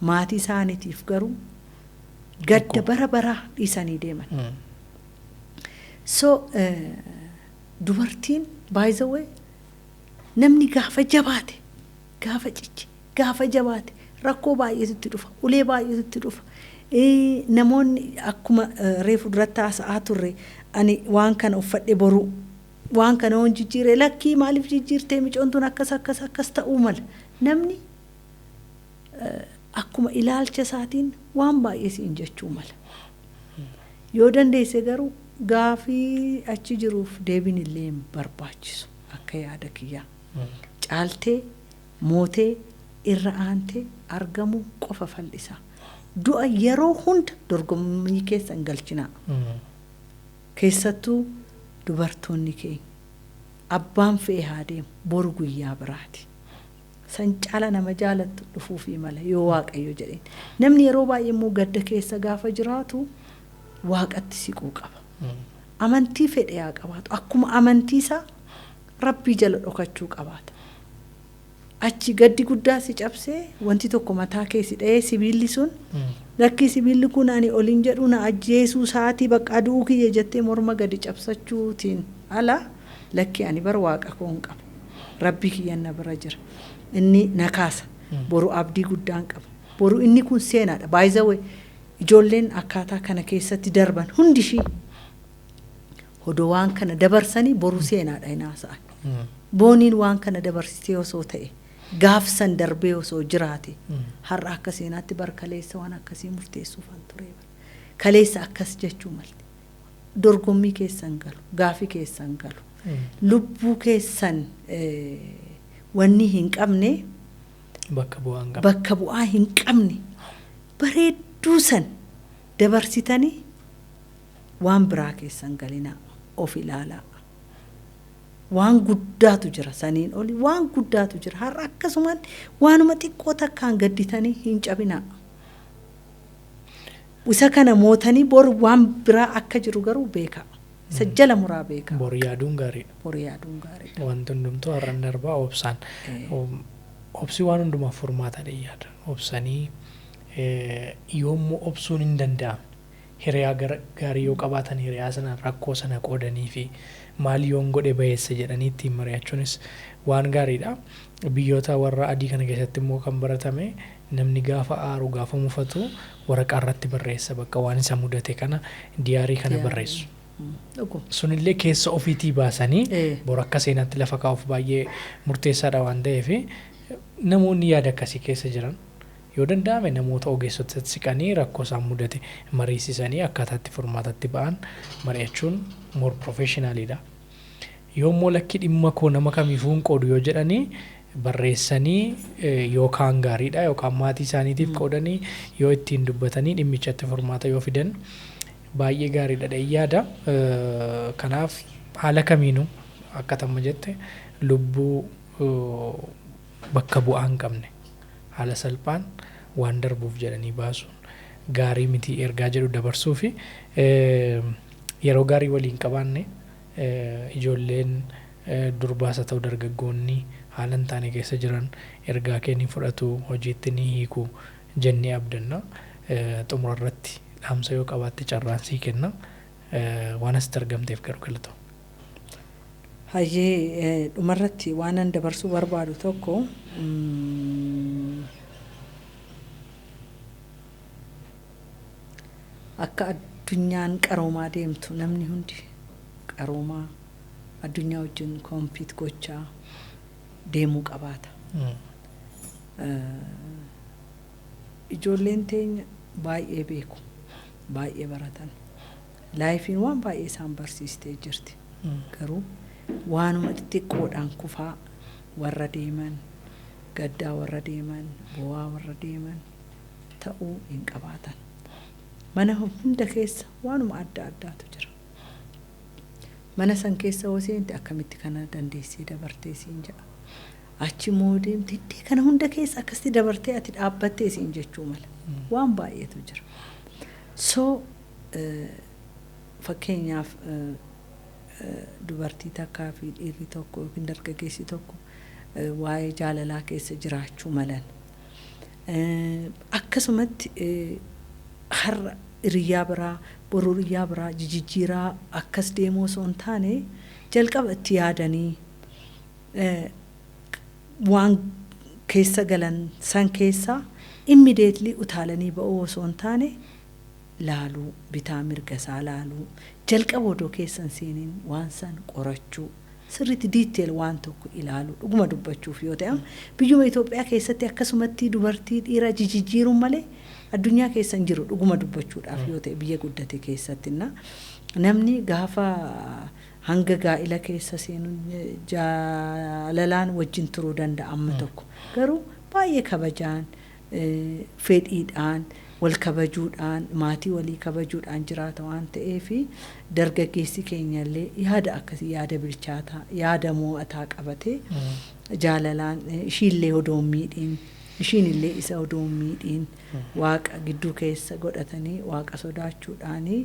maatii isaaniitiif garuu gadda bara baraa dhiisanii deeman. So dubartiin, by the way, namni gaafa jabaate, gaafa ciche, gaafa jabaate rakkoo baay'eetu itti dhufa, ulee baay'eetu itti dhufa. Namoonni akkuma reefu duratti haasa'aa turre, ani waan kana uffadhe boruu waan kana yoon jijjiire, lakkii, maaliif jijjiirtee, micoon tun akkas akkas akkas ta'uu mala. Namni akkuma ilaalcha isaatiin waan baay'ee siin jechuu mala. Yoo dandeesse garuu gaafii achi jiruuf deebiin illee hin barbaachisu akka yaada kiyyaa. Caaltee mootee irra aantee argamuu qofa fal'isa. Du'a yeroo hunda dorgommii keessa hin galchinaa. Keessattuu dubartoonni keenya, abbaan fe'e haa deemu, boru guyyaa biraati. San caala nama jaalattu dhufuufii mala yoo Waaqayyo jedheen. Namni yeroo baay'ee immoo gadda keessa gaafa jiraatu Waaqatti siquu qaba. Amantii fedhe haa qabaatu. Akkuma amantii isaa Rabbii jala dhokachuu qabaata. Achi gaddi guddaa si cabsee, wanti tokko mataa kee si dha'ee, sibiilli sun, lakkii, sibiilli kun ani oliin jedhu na ajjeesuu sa'aatii bakka du'uu kiyya jettee morma gadi cabsachuutiin ala, lakkii, ani bar Waaqa koo hin qaba. Rabbii kiyyan na bira jira. Inni na kaasa. Boru abdii guddaan qaba. Boru inni kun seenaadha. By the way, ijoolleen akkaataa kana keessatti darban hundi ishii odoo waan kana dabarsanii boru seenaadha hin haasa'an. Booniin waan kana dabarsitee osoo ta'e, gaafsan darbee osoo jiraate, har'a akka seenaatti bar kaleessa waan akkasii murteessuuf an ture bar. Kaleessa akkas jechuu malte. Dorgommii keessan galu, gaafii keessan galu. Lubbuu keessan wanni hin qabne Bakka bu'aa hin qabne. Bakka bu'aa hin qabne bareedduu san dabarsitanii waan biraa keessan galinaa, of ilaalaa. Waan guddaatu jira, saniin oli waan guddaatu jira. Har'a akkasumaan waanuma xiqqoo takkaan gadditanii hin cabinaa. Isa kana mootanii boru waan biraa akka jiru garuu beekaa. Isa jala muraa beekaa. Boru yaaduun gaariidha. Boru yaaduun gaariidha. Wanti hundumtuu har'an darbaa, obsaan. Obsi waan hundumaaf furmaata yaada. Obsanii, yoommoo obsuun hin danda'amne, hiriyaa gaarii yoo qabaatan hiriyaa sana rakkoo sana qoodanii fi maal yoon godhe bayeessa jedhanii ittiin mari'achuunis waan gaariidha. Biyyoota warra adii kana keessatti immoo kan baratame, namni gaafa aaru, gaafa mufatu waraqaa irratti barreessa, bakka waan isa mudate kana diary kana barreessu. Sunillee keessa ofiitii baasanii bor akka seenaatti lafa kaa'uuf baay'ee murteessaadha waan ta'eef, namoonni yaada akkasii keessa jiran yoo danda'ame namoota ogeessotatti siqanii rakkoo isaan mudate mariisisanii akkaataa itti furmaatatti ba'an mari'achuun more professionalidha. Yoommoo lakki, dhimma koo nama kamiifuu hin qoodu yoo jedhanii, barreessanii yookaan gaariidha, yookaan maatii isaaniitiif qoodanii yoo ittiin dubbatanii dhimmichatti furmaata yoo fidan baay'ee gaariidha dha'ee yaada. Kanaaf haala kamiinuu akka tamma jette lubbuu bakka bu'aa hin qabne haala salphaan waan darbuuf jedhanii baasuun gaarii miti ergaa jedhu dabarsuu fi yeroo gaarii waliin qabaanne, ijoolleen durbaas haa ta'u dargaggoonni haala hin taane keessa jiran ergaa kee ni fudhatu, hojiitti ni hiiku jennee abdanna. Xumura irratti dhaamsa yoo qabaatte carraan sii kenna. Waan asitti argamteef garuu galatoomi. Hayyee, dhumarratti waan an dabarsuu barbaadu tokko, akka addunyaan qaroomaa deemtu, namni hundi qaroomaa addunyaa wajjin compete gochaa deemuu qabaata. Ijoolleen teenya baay'ee beeku, baay'ee baratan. Lifeiin waan baay'ee isaan barsiistee jirti. Garuu waanuma xixiqqoodhaan kufaa warra deeman, gaddaa warra deeman, bo'aa warra deeman ta'uu hin qabaatan. Mana hunda keessa waanuma adda addaatu jira. Mana san keessa hoo seente, akkamitti kana dandeessee dabartee siin jedha. Achi immoo deemte, iddee kana hunda keessa akkasitti dabartee ati dhaabbattee siin jechuu mala. Waan baay'eetu jira. So fakkeenyaaf, dubartii takkaa fi dhiirri tokko yookiin dargaggeessi tokko waa'ee jaalalaa keessa jiraachuu malan. Akkasumatti har'a hiriyyaa biraa, boru hiriyyaa biraa jijjiiraa akkas deemuu osoo hin taane, jalqaba itti yaadanii waan keessa galan san keessaa immediately utaalanii ba'uu osoo hin taane, laaluu, bitaa mirga isaa laaluu, jalqaba odoo keessa hin seeniin waan san qorachuu, sirriitti detail waan tokko ilaaluu. Dhuguma dubbachuuf yoo ta'e, biyyuma Itoophiyaa keessatti akkasumatti dubartii dhiira jijjiiruun malee addunyaa keessa hin jiru. Dhuguma dubbachuudhaaf yoo ta'e, biyya guddate keessatti namni gaafa hanga gaa'ila keessa seenu jaalalaan wajjin turuu danda'a amma tokko, garuu baay'ee kabajaan, fedhiidhaan, wal kabajuudhaan, maatii walii kabajuudhaan jiraata waan ta'eef, dargaggeessi keenyallee yaada akkasii, yaada bilchaataa, yaada mo'ataa qabatee, jaalalaan ishiillee odoo hin miidhiin, ishiin illee isa odoo hin miidhiin, waaqa gidduu keessa godhatanii, waaqa sodaachuudhaanii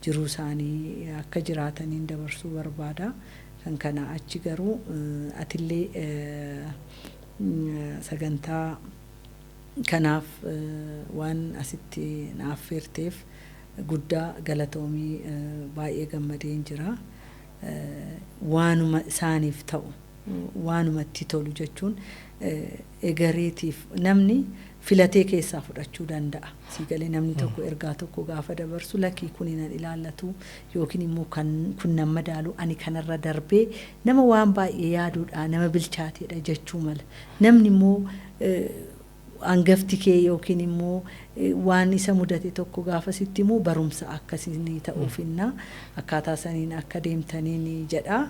jiruu isaanii akka jiraataniin dabarsuu barbaada. Kan kana achi garuu atillee sagantaa kanaaf waan asitti na affeerteef guddaa galatoomii, baay'ee gammadeen jira. Waanuma isaaniif ta'u, waanuma itti tolu jechuun, egareetiif namni filatee keessaa fudhachuu danda'a. Siigalee namni tokko ergaa tokko gaafa dabarsu, lakkii, kun nan ilaallatu yookiin immoo kan kun nan madaalu, ani kanarra darbee nama waan baay'ee yaaduudha, nama bilchaateedha jechuu mala. Namni immoo hangafti kee yookiin immoo waan isa mudate tokko gaafa sitti immoo barumsa akkasii ta'uufinna akkaataa saniin akka deemtaniin jedha.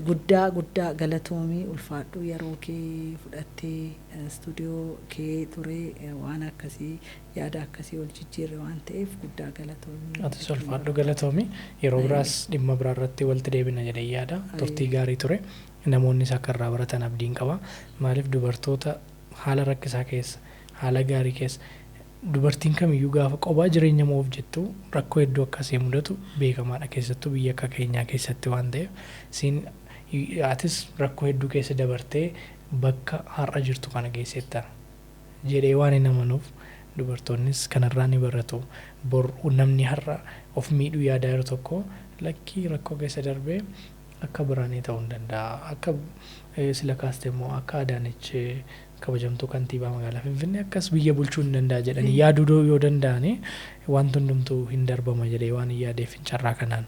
Guddaa guddaa galatoomii, ulfaadhu. Yeroo kee fudhattee istuudiyoo kee ture, waan akkasii, yaada akkasii ol jijjiirre waan ta'eef guddaa galatoomii. Atis ulfaadhu, galatoomii. Yeroo biraas dhimma biraa irratti walitti deebina jedhee yaada. Turtii gaarii ture. Namoonnis akka irraa baratan abdiin qaba. Maaliif, dubartoota haala rakkisaa keessa, haala gaarii keessa, dubartiin kamiyyuu gaafa qophaa jireenya moof jettu rakkoo hedduu akkasii mudatu beekamaadha, keessattuu biyya akka keenyaa keessatti waan ta'eef. Siin atis rakkoo hedduu keessa dabartee bakka har'a jirtu kana geessetta jedhee waan hin amanuuf, dubartoonnis kanarraa ni baratu. Bor namni har'a of miidhuu yaadaa jiru tokko, lakkii, rakkoo keessa darbee akka biraanii ta'uu hin danda'a. Akka sila kaaste immoo, akka Adaanech kabajamtuu kantiibaa magaalaa Finfinnee akkas biyya bulchuu hin danda'a jedhanii yaaduu yoo danda'ani, wanti hundumtuu hin darbama jedhee waan hin yaadeef, carraa kanaan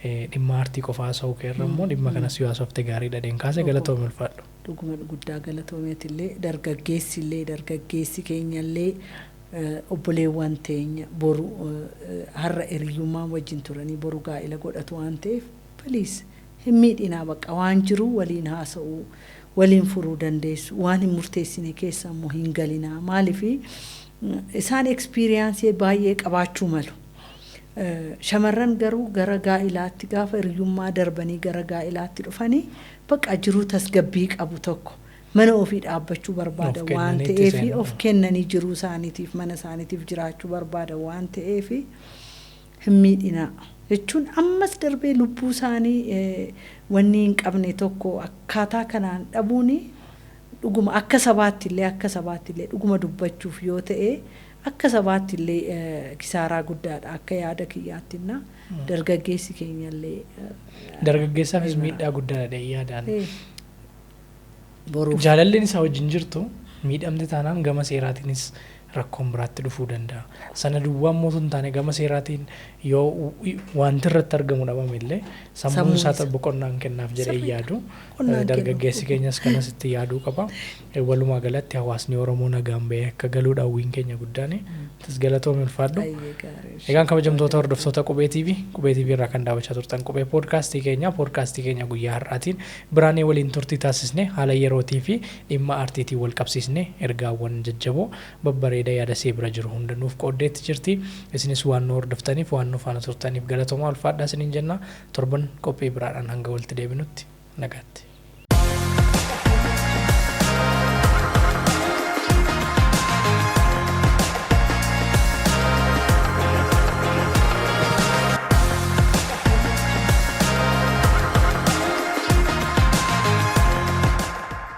dhimma aartii qofa haasa'uu keerra immoo dhimma kanas yoo haasofte gaarii dhadheen kaase. Galatoomii, ulfaadhu. Dhuguma guddaa galatoomeetillee. Dargaggeessi illee, dargaggeessi keenyallee, obboleewwan teenya boru har'a hiriyyummaan wajjin turanii boru gaa'ila godhatu waan ta'eef, please, hin miidhinaa. Bakka waan jiru waliin haasa'uu, waliin furuu dandeessu. Waan hin murteessine keessa immoo hin galinaa. Maaliifi, isaan experience baay'ee qabaachuu malu. Shamarran garuu gara gaa'ilaatti gaafa hiriyyummaa darbanii gara gaa'ilaatti dhufanii, bakka jiruu tasgabbii qabu tokko, mana ofii dhaabbachuu barbaada waan ta'eef, of kennanii jiruu isaaniitiif, mana isaaniitiif jiraachuu barbaada waan ta'eef, hin miidhinaa jechuun ammas darbee lubbuu isaanii wanni hin qabne tokko akkaataa kanaan dhabuuni, dhuguma akka sabaatti illee dhuguma dubbachuuf yoo ta'e Akka sabaatti illee kisaaraa guddaadha akka yaada kiyyaattinna dargaggeessi keenya illee. Dargaggeessaafis miidhaa guddaadha yaadaan. Boruuf. Jaalalleen isaa wajjin jirtu miidhamte taanaan gama seeraatiinis rakkoon biraatti dhufuu danda'a. Sana duwwaa immoo osoo hin taane, gama seeraatiin yoo wanti irratti argamu dhabame illee sammuun isaa boqonnaan kennaaf jedhee yaadu. Dargaggeessi keenyas kanas itti yaaduu qaba. Walumaa galatti hawaasni Oromoo nagaan bahee akka galuudha hawwiin keenya guddaan. Tas galatoomi, ulfaadhu. Egaan kabajamtoota hordoftoota Qubee TV, Qubee TV irraa kan daawwachaa turtan Qubee poodkaastii keenya, poodkaastii keenya guyyaa har'aatiin Biraanee waliin turtii taasisne, haala yerootii fi dhimma aartiitiin wal qabsiisne, ergaawwan jajjaboo babbareeda yaada see bira jiru hunda nuuf qooddeetti jirti. Isinis waan nu hordoftaniif, waan nu faana turtaniif galatoomaa, ulfaadhaa isiniin jenna. Torban qophii biraadhaan hanga walitti deebinutti nagaatti.